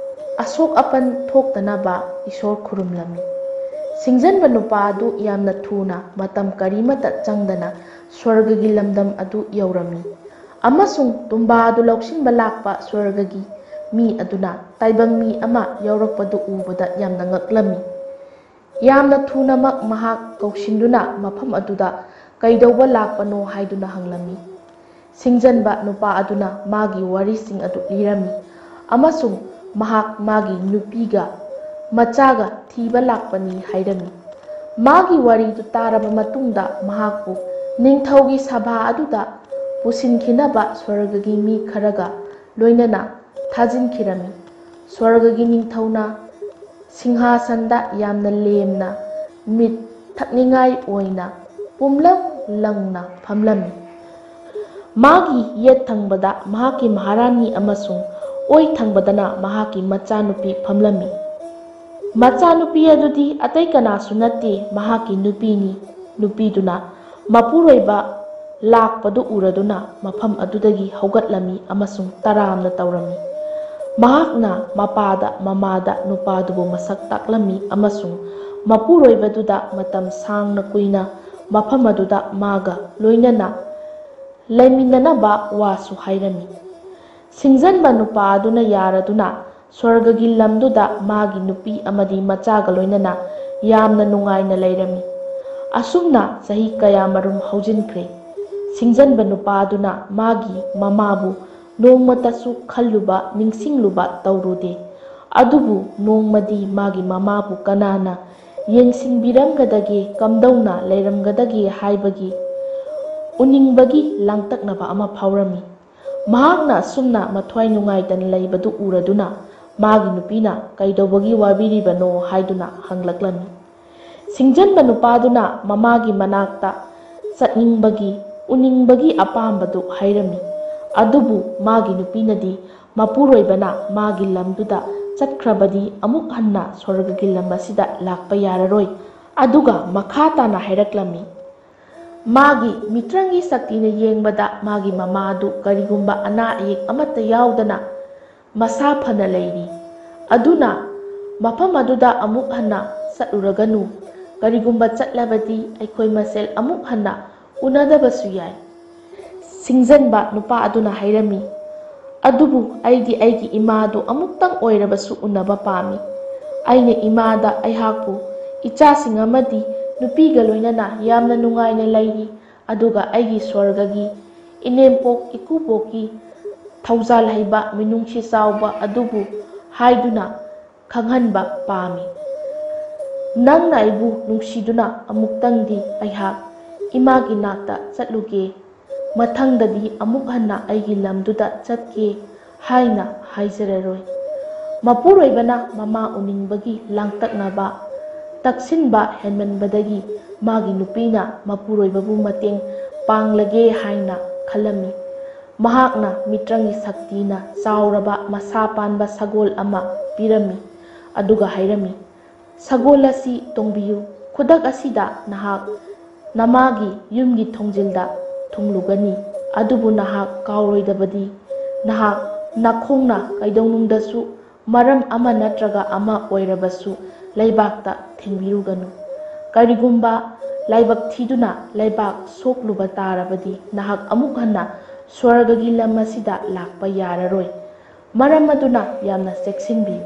ꯑꯁꯣꯛ ꯑꯄꯟ ꯊꯣꯛꯇꯅꯕ ꯏꯁꯣꯔ ꯈꯨꯔꯨꯝꯂꯝꯃꯤ꯫ ꯁꯤꯡꯖꯟꯕ ꯅꯨꯄꯥ ꯑꯗꯨ ꯌꯥꯝꯅ ꯊꯨꯅ, ꯃꯇꯝ ꯀꯔꯤꯃꯠꯇ ꯆꯪꯗꯅ ꯁ꯭ꯋꯔꯒꯒꯤ ꯂꯝꯗꯝ ꯑꯗꯨ ꯌꯧꯔꯝꯃꯤ, ꯑꯃꯁꯨꯡ ꯇꯨꯝꯕꯥ ꯑꯗꯨ ꯂꯧꯁꯤꯟꯕ ꯂꯥꯛꯄ ꯁ꯭ꯋꯔꯒꯒꯤ ꯃꯤ ꯑꯗꯨꯅ ꯇꯥꯏꯕꯪ ꯃꯤ ꯑꯃ ꯌꯥꯎꯔꯛꯄꯗꯨ ꯎꯕꯗ ꯌꯥꯝꯅ ꯉꯛꯂꯝꯃꯤ꯫ ꯌꯥꯝꯅ ꯊꯨꯅꯃꯛ ꯃꯍꯥꯛ ꯀꯧꯁꯤꯟꯗꯨꯅ ꯃꯐꯝ ꯑꯗꯨꯗ ꯀꯩꯗꯧꯕ ꯂꯥꯛꯄꯅꯣ ꯍꯥꯏꯗꯨꯅ ꯍꯪꯂꯝꯃꯤ꯫ ꯁꯤꯡꯖꯟꯕ ꯅꯨꯄꯥ ꯑꯗꯨꯅ ꯃꯥꯒꯤ ꯋꯥꯔꯤꯁꯤꯡ ꯑꯗꯨ ꯂꯤꯔꯝꯃꯤ ꯑꯃꯁꯨꯡ ꯃꯍꯥꯛ ꯃꯥꯒꯤ ꯅꯨꯄꯤꯒ ꯃꯆꯥꯒ ꯊꯤꯕ ꯂꯥꯛꯄꯅꯤ ꯍꯥꯏꯔꯝꯃꯤ꯫ ꯃꯥꯒꯤ ꯋꯥꯔꯤꯗꯨ ꯇꯥꯔꯕ ꯃꯇꯨꯡꯗ ꯃꯍꯥꯛꯄꯨ ꯅꯤꯡꯊꯧꯒꯤ ꯁꯚꯥ ꯑꯗꯨꯗ ꯄꯨꯁꯤꯟꯈꯤꯅꯕ ꯁ꯭ꯋꯔꯒꯒꯤ ꯃꯤ ꯈꯔꯒ ꯂꯣꯏꯅꯅ ꯊꯥꯖꯤꯟꯈꯤꯔꯝꯃꯤ꯫ ꯁ꯭ꯋꯔꯒꯒꯤ ꯅꯤꯡꯊꯧꯅ ꯁꯤꯡꯍꯥꯁꯟꯗ ꯌꯥꯝꯅ ꯂꯦꯝꯅ ꯃꯤꯠ ꯊꯛꯅꯤꯡꯉꯥꯏ ꯑꯣꯏꯅ ꯄꯨꯝꯂꯪ ꯂꯪꯅ ꯐꯝꯂꯝꯃꯤ꯫ ꯃꯥꯒꯤ ꯌꯦꯠ ꯊꯪꯕꯗ ꯃꯍꯥꯛꯀꯤ ꯃꯍꯥꯔꯥꯅꯤ ꯑꯃꯁꯨꯡ ꯑꯣꯏ ꯊꯪꯕꯗꯅ ꯃꯍꯥꯛꯀꯤ ꯃꯆꯥꯅꯨꯄꯤ ꯐꯝꯂꯝꯃꯤ꯫ ꯃꯆꯥꯅꯨꯄꯤ ꯑꯗꯨꯗꯤ ꯑꯇꯩ ꯀꯅꯥꯁꯨ ꯅꯠꯇꯦ, ꯃꯍꯥꯛꯀꯤ ꯅꯨꯄꯤꯅꯤ꯫ ꯅꯨꯄꯤꯗꯨꯅ ꯃꯄꯨꯔꯣꯏꯕ ꯂꯥꯛꯄꯗꯨ ꯎꯔꯗꯨꯅ ꯃꯐꯝ ꯑꯗꯨꯗꯒꯤ ꯍꯧꯒꯠꯂꯝꯃꯤ ꯑꯃꯁꯨꯡ ꯇꯔꯥꯝꯅ ꯇꯧꯔꯝꯃꯤ꯫ ꯃꯍꯥꯛꯅ ꯃꯄꯥꯗ ꯃꯃꯥꯗ ꯅꯨꯄꯥꯗꯨꯕꯨ ꯃꯁꯛ ꯇꯥꯛꯂꯝꯃꯤ ꯑꯃꯁꯨꯡ ꯃꯄꯨꯔꯣꯏꯕꯗꯨꯗ ꯃꯇꯝ ꯁꯥꯡꯅ ꯀꯨꯏꯅ ꯃꯐꯝ ꯑꯗꯨꯗ ꯃꯥꯒ ꯂꯣꯏꯅꯅ ꯂꯩꯃꯤꯟꯅꯅꯕ ꯋꯥꯁꯨ ꯍꯥꯏꯔꯝꯃꯤ꯫ ꯁꯤꯡꯖꯟꯕ ꯅꯨꯄꯥ ꯑꯗꯨꯅ ꯌꯥꯔꯗꯨꯅ ꯁ꯭ꯋꯔꯒꯒꯤ ꯂꯝꯗꯨꯗ ꯃꯥꯒꯤ ꯅꯨꯄꯤ ꯑꯃꯗꯤ ꯃꯆꯥꯒ ꯂꯣꯏꯅꯅ ꯌꯥꯝꯅ ꯅꯨꯡꯉꯥꯏꯅ ꯂꯩꯔꯝꯃꯤ꯫ ꯑꯁꯨꯝꯅ ꯆꯍꯤ ꯀꯌꯥꯃꯔꯨꯝ ꯍꯧꯖꯤꯟꯈ꯭ꯔꯦ꯫ ꯁꯤꯡꯖꯟꯕ ꯅꯨꯄꯥ ꯑꯗꯨꯅ ꯃꯥꯒꯤ ꯃꯃꯥꯕꯨ ꯅꯣꯡꯃꯇꯁꯨ ꯈꯜꯂꯨꯕ, ꯅꯤꯡꯁꯤꯡꯂꯨꯕ ꯇꯧꯔꯨꯗꯦ꯫ ꯑꯗꯨꯕꯨ ꯅꯣꯡꯃꯗꯤ ꯃꯥꯒꯤ ꯃꯃꯥꯕꯨ ꯀꯅꯥꯅ ꯌꯦꯡꯁꯤꯟꯕꯤꯔꯝꯒꯗꯒꯦ, ꯀꯝꯗꯧꯅ ꯂꯩꯔꯝꯒꯗꯒꯦ ꯍꯥꯏꯕꯒꯤ ꯎꯅꯤꯡꯕꯒꯤ ꯂꯥꯡꯇꯛꯅꯕ ꯑꯃ ꯐꯥꯎꯔꯝꯃꯤ꯫ ꯃꯍꯥꯛꯅ ꯑꯁꯨꯝꯅ ꯃꯊ꯭ꯋꯥꯏ ꯅꯨꯡꯉꯥꯏꯇꯅ ꯂꯩꯕꯗꯨ ꯎꯔꯗꯨꯅ ꯃꯥꯒꯤ ꯅꯨꯄꯤꯅ ꯀꯩꯗꯧꯕꯒꯤ ꯋꯥꯕꯤꯔꯤꯕꯅꯣ ꯍꯥꯏꯗꯨꯅ ꯍꯪꯂꯛꯂꯝꯃꯤ꯫ ꯁꯤꯡꯖꯟꯕ ꯅꯨꯄꯥꯗꯨꯅ ꯃꯃꯥꯒꯤ ꯃꯅꯥꯛꯇ ꯆꯠꯅꯤꯡꯕꯒꯤ, ꯎꯅꯤꯡꯕꯒꯤ ꯑꯄꯥꯝꯕꯗꯨ ꯍꯥꯏꯔꯝꯃꯤ꯫ ꯑꯗꯨꯕꯨ ꯃꯥꯒꯤ ꯅꯨꯄꯤꯅꯗꯤ ꯃꯄꯨꯔꯣꯏꯕꯅ ꯃꯥꯒꯤ ꯂꯝꯗꯨꯗ ꯆꯠꯈ꯭ꯔꯕꯗꯤ ꯑꯃꯨꯛ ꯍꯟꯅ ꯁ꯭ꯋꯔꯒꯒꯤ ꯂꯝ ꯑꯁꯤꯗ ꯂꯥꯛꯄ ꯌꯥꯔꯔꯣꯏ꯫ ꯑꯗꯨꯒ ꯃꯈꯥ ꯇꯥꯅ ꯍꯥꯏꯔꯛꯂꯝꯃꯤ, ꯃꯥꯒꯤ ꯃꯤꯇ꯭ꯔꯪꯒꯤ ꯁꯛꯇꯤꯅ ꯌꯦꯡꯕꯗ ꯃꯥꯒꯤ ꯃꯃꯥꯗꯨ ꯀꯔꯤꯒꯨꯝꯕ ꯑꯅꯥ ꯑꯌꯦꯛ ꯑꯃꯠꯇ ꯌꯥꯎꯗꯅ ꯃꯁꯥ ꯐꯅ ꯂꯩꯔꯤ꯫ ꯑꯗꯨꯅ ꯃꯐꯝ ꯑꯗꯨꯗ ꯑꯃꯨꯛ ꯍꯟꯅ ꯆꯠꯂꯨꯔꯒꯅꯨ꯫ ꯀꯔꯤꯒꯨꯝꯕ ꯆꯠꯂꯕꯗꯤ ꯑꯩꯈꯣꯏ ꯃꯁꯦꯜ ꯑꯃꯨꯛ ꯍꯟꯅ ꯎꯅꯗꯕꯁꯨ ꯌꯥꯏ꯫ ꯁꯤꯡꯖꯟꯕ ꯅꯨꯄꯥ ꯑꯗꯨꯅ ꯍꯥꯏꯔꯝꯃꯤ, ꯑꯗꯨꯕꯨ ꯑꯩꯗꯤ ꯑꯩꯒꯤ ꯏꯃꯥꯗꯨ ꯑꯃꯨꯛꯇꯪ ꯑꯣꯏꯔꯕꯁꯨ ꯎꯅꯕ ꯄꯥꯝꯃꯤ꯫ ꯑꯩꯅ ꯏꯃꯥꯗ ꯑꯩꯍꯥꯛꯄꯨ ꯏꯆꯥꯁꯤꯡ ꯑꯃꯗꯤ ꯅꯨꯄꯤꯒ ꯂꯣꯏꯅꯅ ꯌꯥꯝꯅ ꯅꯨꯡꯉꯥꯏꯅ ꯂꯩꯔꯤ꯫ ꯑꯗꯨꯒ ꯑꯩꯒꯤ ꯁ꯭ꯋꯔꯒꯒꯤ ꯏꯅꯦꯝꯄꯣꯛ ꯏꯀꯨꯕꯣꯛꯀꯤ ꯊꯧꯖꯥꯜ ꯍꯩꯕ ꯃꯤꯅꯨꯡꯁꯤ ꯆꯥꯎꯕ ꯑꯗꯨꯕꯨ ꯍꯥꯏꯗꯨꯅ ꯈꯪꯍꯟꯕ ꯄꯥꯝꯃꯤ꯫ ꯅꯪꯅ ꯑꯩꯕꯨ ꯅꯨꯡꯁꯤꯗꯨꯅ ꯑꯃꯨꯛꯇꯪꯗꯤ ꯑꯩꯍꯥꯛ ꯏꯃꯥꯒꯤ ꯅꯥꯛꯇ ꯆꯠꯂꯨꯒꯦ, ꯃꯊꯪꯗꯗꯤ ꯑꯃꯨꯛ ꯍꯟꯅ ꯑꯩꯒꯤ ꯂꯝꯗꯨꯗ ꯆꯠꯀꯦ ꯍꯥꯏꯅ ꯍꯥꯏꯖꯔꯔꯣꯏ꯫ ꯃꯄꯨꯔꯣꯏꯕꯅ ꯃꯃꯥ ꯎꯅꯤꯡꯕꯒꯤ ꯂꯥꯡꯇꯛꯅꯕ ꯇꯛꯁꯤꯟꯕ ꯍꯦꯟꯃꯟꯕꯗꯒꯤ ꯃꯥꯒꯤ ꯅꯨꯄꯤꯅ ꯃꯄꯨꯔꯣꯏꯕꯕꯨ ꯃꯇꯦꯡ ꯄꯥꯡꯂꯒꯦ ꯍꯥꯏꯅ ꯈꯜꯂꯝꯃꯤ꯫ ꯃꯍꯥꯛꯅ ꯃꯤꯇ꯭ꯔꯪꯒꯤ ꯁꯛꯇꯤꯅ ꯆꯥꯎꯔꯕ ꯃꯁꯥ ꯄꯥꯟꯕ ꯁꯒꯣꯜ ꯑꯃ ꯄꯤꯔꯝꯃꯤ, ꯑꯗꯨꯒ ꯍꯥꯏꯔꯝꯃꯤ, "ꯁꯒꯣꯜ ꯑꯁꯤ ꯇꯣꯡꯕꯤꯌꯨ꯫ ꯈꯨꯗꯛ ꯑꯁꯤꯗ ꯅꯍꯥꯛ ꯅꯃꯥꯒꯤ ꯌꯨꯝꯒꯤ ꯊꯣꯡꯖꯤꯜꯗ ꯊꯨꯡꯂꯨꯒꯅꯤ꯫ ꯑꯗꯨꯕꯨ ꯅꯍꯥꯛ ꯀꯥꯎꯔꯣꯏꯗꯕꯗꯤ, ꯅꯍꯥꯛ ꯅꯈꯣꯡꯅ ꯀꯩꯗꯧꯅꯨꯡꯗꯁꯨ, ꯃꯔꯝ ꯑꯃ ꯅꯠꯇ꯭ꯔꯒ ꯑꯃ ꯑꯣꯏꯔꯕꯁꯨ, ꯂꯩꯕꯥꯛꯇ ꯊꯤꯟꯕꯤꯔꯨꯒꯅꯨ꯫ ꯀꯔꯤꯒꯨꯝꯕ ꯂꯥꯏꯕꯛ ꯊꯤꯗꯨꯅ ꯂꯩꯕꯥꯛ ꯁꯣꯛꯂꯨꯕ ꯇꯥꯔꯕꯗꯤ, ꯅꯍꯥꯛ ꯑꯃꯨꯛ ꯍꯟꯅ ꯁ꯭ꯋꯔꯒꯒꯤ ꯂꯝ ꯑꯁꯤꯗ ꯂꯥꯛꯄ ꯌꯥꯔꯔꯣꯏ꯫ ꯃꯔꯝ ꯑꯗꯨꯅ ꯌꯥꯝꯅ ꯆꯦꯛꯁꯤꯟꯕꯤꯌꯨ꯫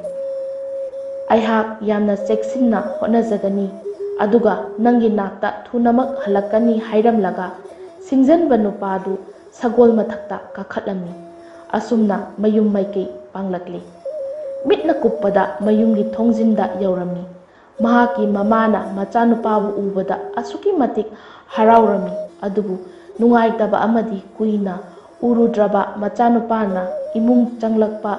ꯑꯩꯍꯥꯛ ꯌꯥꯝꯅ ꯆꯦꯛꯁꯤꯟꯅ ꯍꯣꯠꯅꯖꯒꯅꯤ, ꯑꯗꯨꯒ ꯅꯪꯒꯤ ꯅꯥꯛꯇ ꯊꯨꯅꯃꯛ ꯍꯜꯂꯛꯀꯅꯤ" ꯍꯥꯏꯔꯝꯂꯒ ꯁꯤꯡꯖꯟꯕ ꯅꯨꯄꯥꯗꯨ ꯁꯒꯣꯜ ꯃꯊꯛꯇ ꯀꯥꯈꯠꯂꯝꯃꯤ꯫ ꯑꯁꯨꯝꯅ ꯃꯌꯨꯝ ꯃꯥꯏꯀꯩ ꯄꯥꯡꯂꯛꯂꯤ꯫ ꯃꯤꯠꯅ ꯀꯨꯞꯄꯗ ꯃꯌꯨꯝꯒꯤ ꯊꯣꯡꯖꯤꯟꯗ ꯌꯧꯔꯝꯃꯤ꯫ ꯃꯍꯥꯛꯀꯤ ꯃꯃꯥꯅ ꯃꯆꯥꯅꯨꯄꯥꯕꯨ ꯎꯕꯗ ꯑꯁꯨꯛꯀꯤ ꯃꯇꯤꯛ ꯍꯔꯥꯎꯔꯝꯃꯤ꯫ ꯑꯗꯨꯕꯨ ꯅꯨꯡꯉꯥꯏꯇꯕ ꯑꯃꯗꯤ, ꯀꯨꯏꯅ ꯎꯔꯨꯗ꯭ꯔꯕ ꯃꯆꯥꯅꯨꯄꯥꯅ ꯏꯃꯨꯡ ꯆꯪꯂꯛꯄ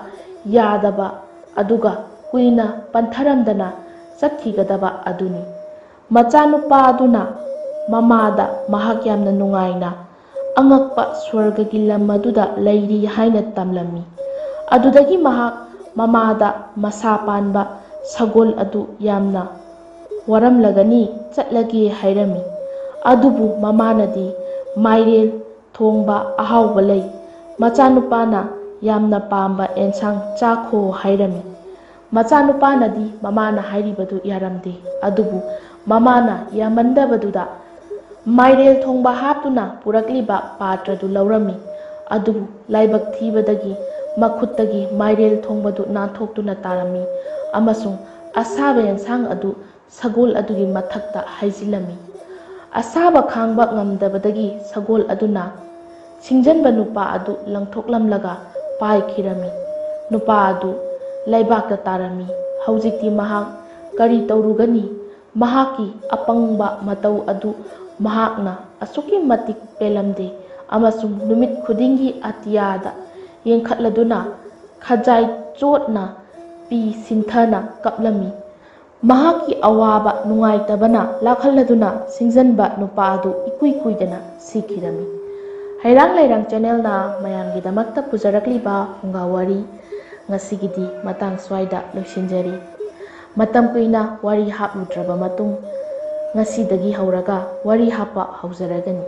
ꯌꯥꯗꯕ, ꯑꯗꯨꯒ ꯀꯨꯏꯅ ꯄꯟꯊꯔꯝꯗꯅ ꯆꯠꯈꯤꯒꯗꯕ ꯑꯗꯨꯅꯤ꯫ ꯃꯆꯥꯅꯨꯄꯥꯗꯨꯅ ꯃꯃꯥꯗ ꯃꯍꯥꯛ ꯌꯥꯝꯅ ꯅꯨꯡꯉꯥꯏꯅ ꯑꯉꯛꯄ ꯁ꯭ꯋꯔꯒꯒꯤ ꯂꯝ ꯑꯗꯨꯗ ꯂꯩꯔꯤ ꯍꯥꯏꯅ ꯇꯝꯂꯝꯃꯤ꯫ ꯑꯗꯨꯗꯒꯤ ꯃꯍꯥꯛ ꯃꯃꯥꯗ ꯃꯁꯥ ꯄꯥꯟꯕ ꯁꯒꯣꯜ ꯑꯗꯨ ꯌꯥꯝꯅ ꯋꯥꯔꯝꯂꯒꯅꯤ, ꯆꯠꯂꯒꯦ ꯍꯥꯏꯔꯝꯃꯤ꯫ ꯑꯗꯨꯕꯨ ꯃꯃꯥꯅꯗꯤ, "ꯃꯥꯏꯔꯦꯟ ꯊꯣꯡꯕ ꯑꯍꯥꯎꯕ ꯂꯩ, ꯃꯆꯥꯅꯨꯄꯥꯅ ꯌꯥꯝꯅ ꯄꯥꯝꯕ ꯑꯦꯟꯁꯥꯡ ꯆꯥꯈꯣ" ꯍꯥꯏꯔꯝꯃꯤ꯫ ꯃꯆꯥꯅꯨꯄꯥꯅꯗꯤ ꯃꯃꯥꯅ ꯍꯥꯏꯔꯤꯕꯗꯨ ꯌꯥꯔꯝꯗꯦ꯫ ꯑꯗꯨꯕꯨ ꯃꯃꯥꯅ ꯌꯥꯃꯟꯗꯕꯗꯨꯗ ꯃꯥꯏꯔꯦꯜ ꯊꯣꯡꯕ ꯍꯥꯞꯇꯨꯅ ꯄꯨꯔꯛꯂꯤꯕ ꯄꯥꯇ꯭ꯔꯗꯨ ꯂꯧꯔꯝꯃꯤ꯫ ꯑꯗꯨꯕꯨ ꯂꯥꯏꯕꯛ ꯊꯤꯕꯗꯒꯤ ꯃꯈꯨꯠꯇꯒꯤ ꯃꯥꯏꯔꯦꯜ ꯊꯣꯡꯕꯗꯨ ꯅꯥꯟꯊꯣꯛꯇꯨꯅ ꯇꯥꯔꯝꯃꯤ ꯑꯃꯁꯨꯡ ꯑꯁꯥꯕ ꯌꯦꯟꯁꯥꯡ ꯑꯗꯨ ꯁꯒꯣꯜ ꯑꯗꯨꯒꯤ ꯃꯊꯛꯇ ꯍꯩꯖꯤꯜꯂꯝꯃꯤ꯫ ꯑꯁꯥꯕ ꯈꯥꯡꯕ ꯉꯝꯗꯕꯗꯒꯤ ꯁꯒꯣꯜ ꯑꯗꯨꯅ ꯁꯤꯡꯖꯟꯕ ꯅꯨꯄꯥ ꯑꯗꯨ ꯂꯪꯊꯣꯛꯂꯝꯂꯒ ꯄꯥꯏꯈꯤꯔꯝꯃꯤ꯫ ꯅꯨꯄꯥ ꯑꯗꯨ ꯂꯩꯕꯥꯛꯇ ꯇꯥꯔꯝꯃꯤ꯫ ꯍꯧꯖꯤꯛꯇꯤ ꯃꯍꯥꯛ ꯀꯔꯤ ꯇꯧꯔꯨꯒꯅꯤ? ꯃꯍꯥꯛꯀꯤ ꯑꯄꯪꯕ ꯃꯇꯧ ꯑꯗꯨ ꯃꯍꯥꯛꯅ ꯑꯁꯨꯛꯀꯤ ꯃꯇꯤꯛ ꯄꯦꯜꯂꯝꯗꯦ ꯑꯃꯁꯨꯡ ꯅꯨꯃꯤꯠ ꯈꯨꯗꯤꯡꯒꯤ ꯑꯇꯤꯌꯥꯗ ꯌꯦꯡꯈꯠꯂꯗꯨꯅ ꯈꯖꯥꯏ ꯆꯣꯠꯅ ꯄꯤ ꯁꯤꯟꯊꯅ ꯀꯞꯂꯝꯃꯤ꯫ ꯃꯍꯥꯛꯀꯤ ꯑꯋꯥꯕ ꯅꯨꯡꯉꯥꯏꯇꯕꯅ ꯂꯥꯛꯍꯜꯂꯗꯨꯅ ꯁꯤꯡꯖꯟꯕ ꯅꯨꯄꯥ ꯑꯗꯨ ꯏꯀꯨꯏ ꯀꯨꯏꯗꯅ ꯁꯤꯈꯤꯔꯝꯃꯤ꯫ ꯍꯩꯔꯥꯡ ꯂꯩꯔꯥꯡ ꯆꯦꯅꯦꯜꯅ ꯃꯌꯥꯝꯒꯤꯗꯃꯛꯇ ꯄꯨꯖꯔꯛꯂꯤꯕ ꯐꯨꯡꯒꯥ ꯋꯥꯔꯤ ꯉꯁꯤꯒꯤꯗꯤ ꯃꯇꯥꯡ ꯁ꯭ꯋꯥꯏꯗ ꯂꯣꯏꯁꯤꯟꯖꯔꯤ꯫ ꯃꯇꯝ ꯀꯨꯏꯅ ꯋꯥꯔꯤ ꯍꯥꯞꯂꯨꯗ꯭ꯔꯕ ꯃꯇꯨꯡ ꯉꯁꯤꯗꯒꯤ ꯍꯧꯔꯒ ꯋꯥꯔꯤ ꯍꯥꯞꯄ ꯍꯧꯖꯔꯒꯅꯤ꯫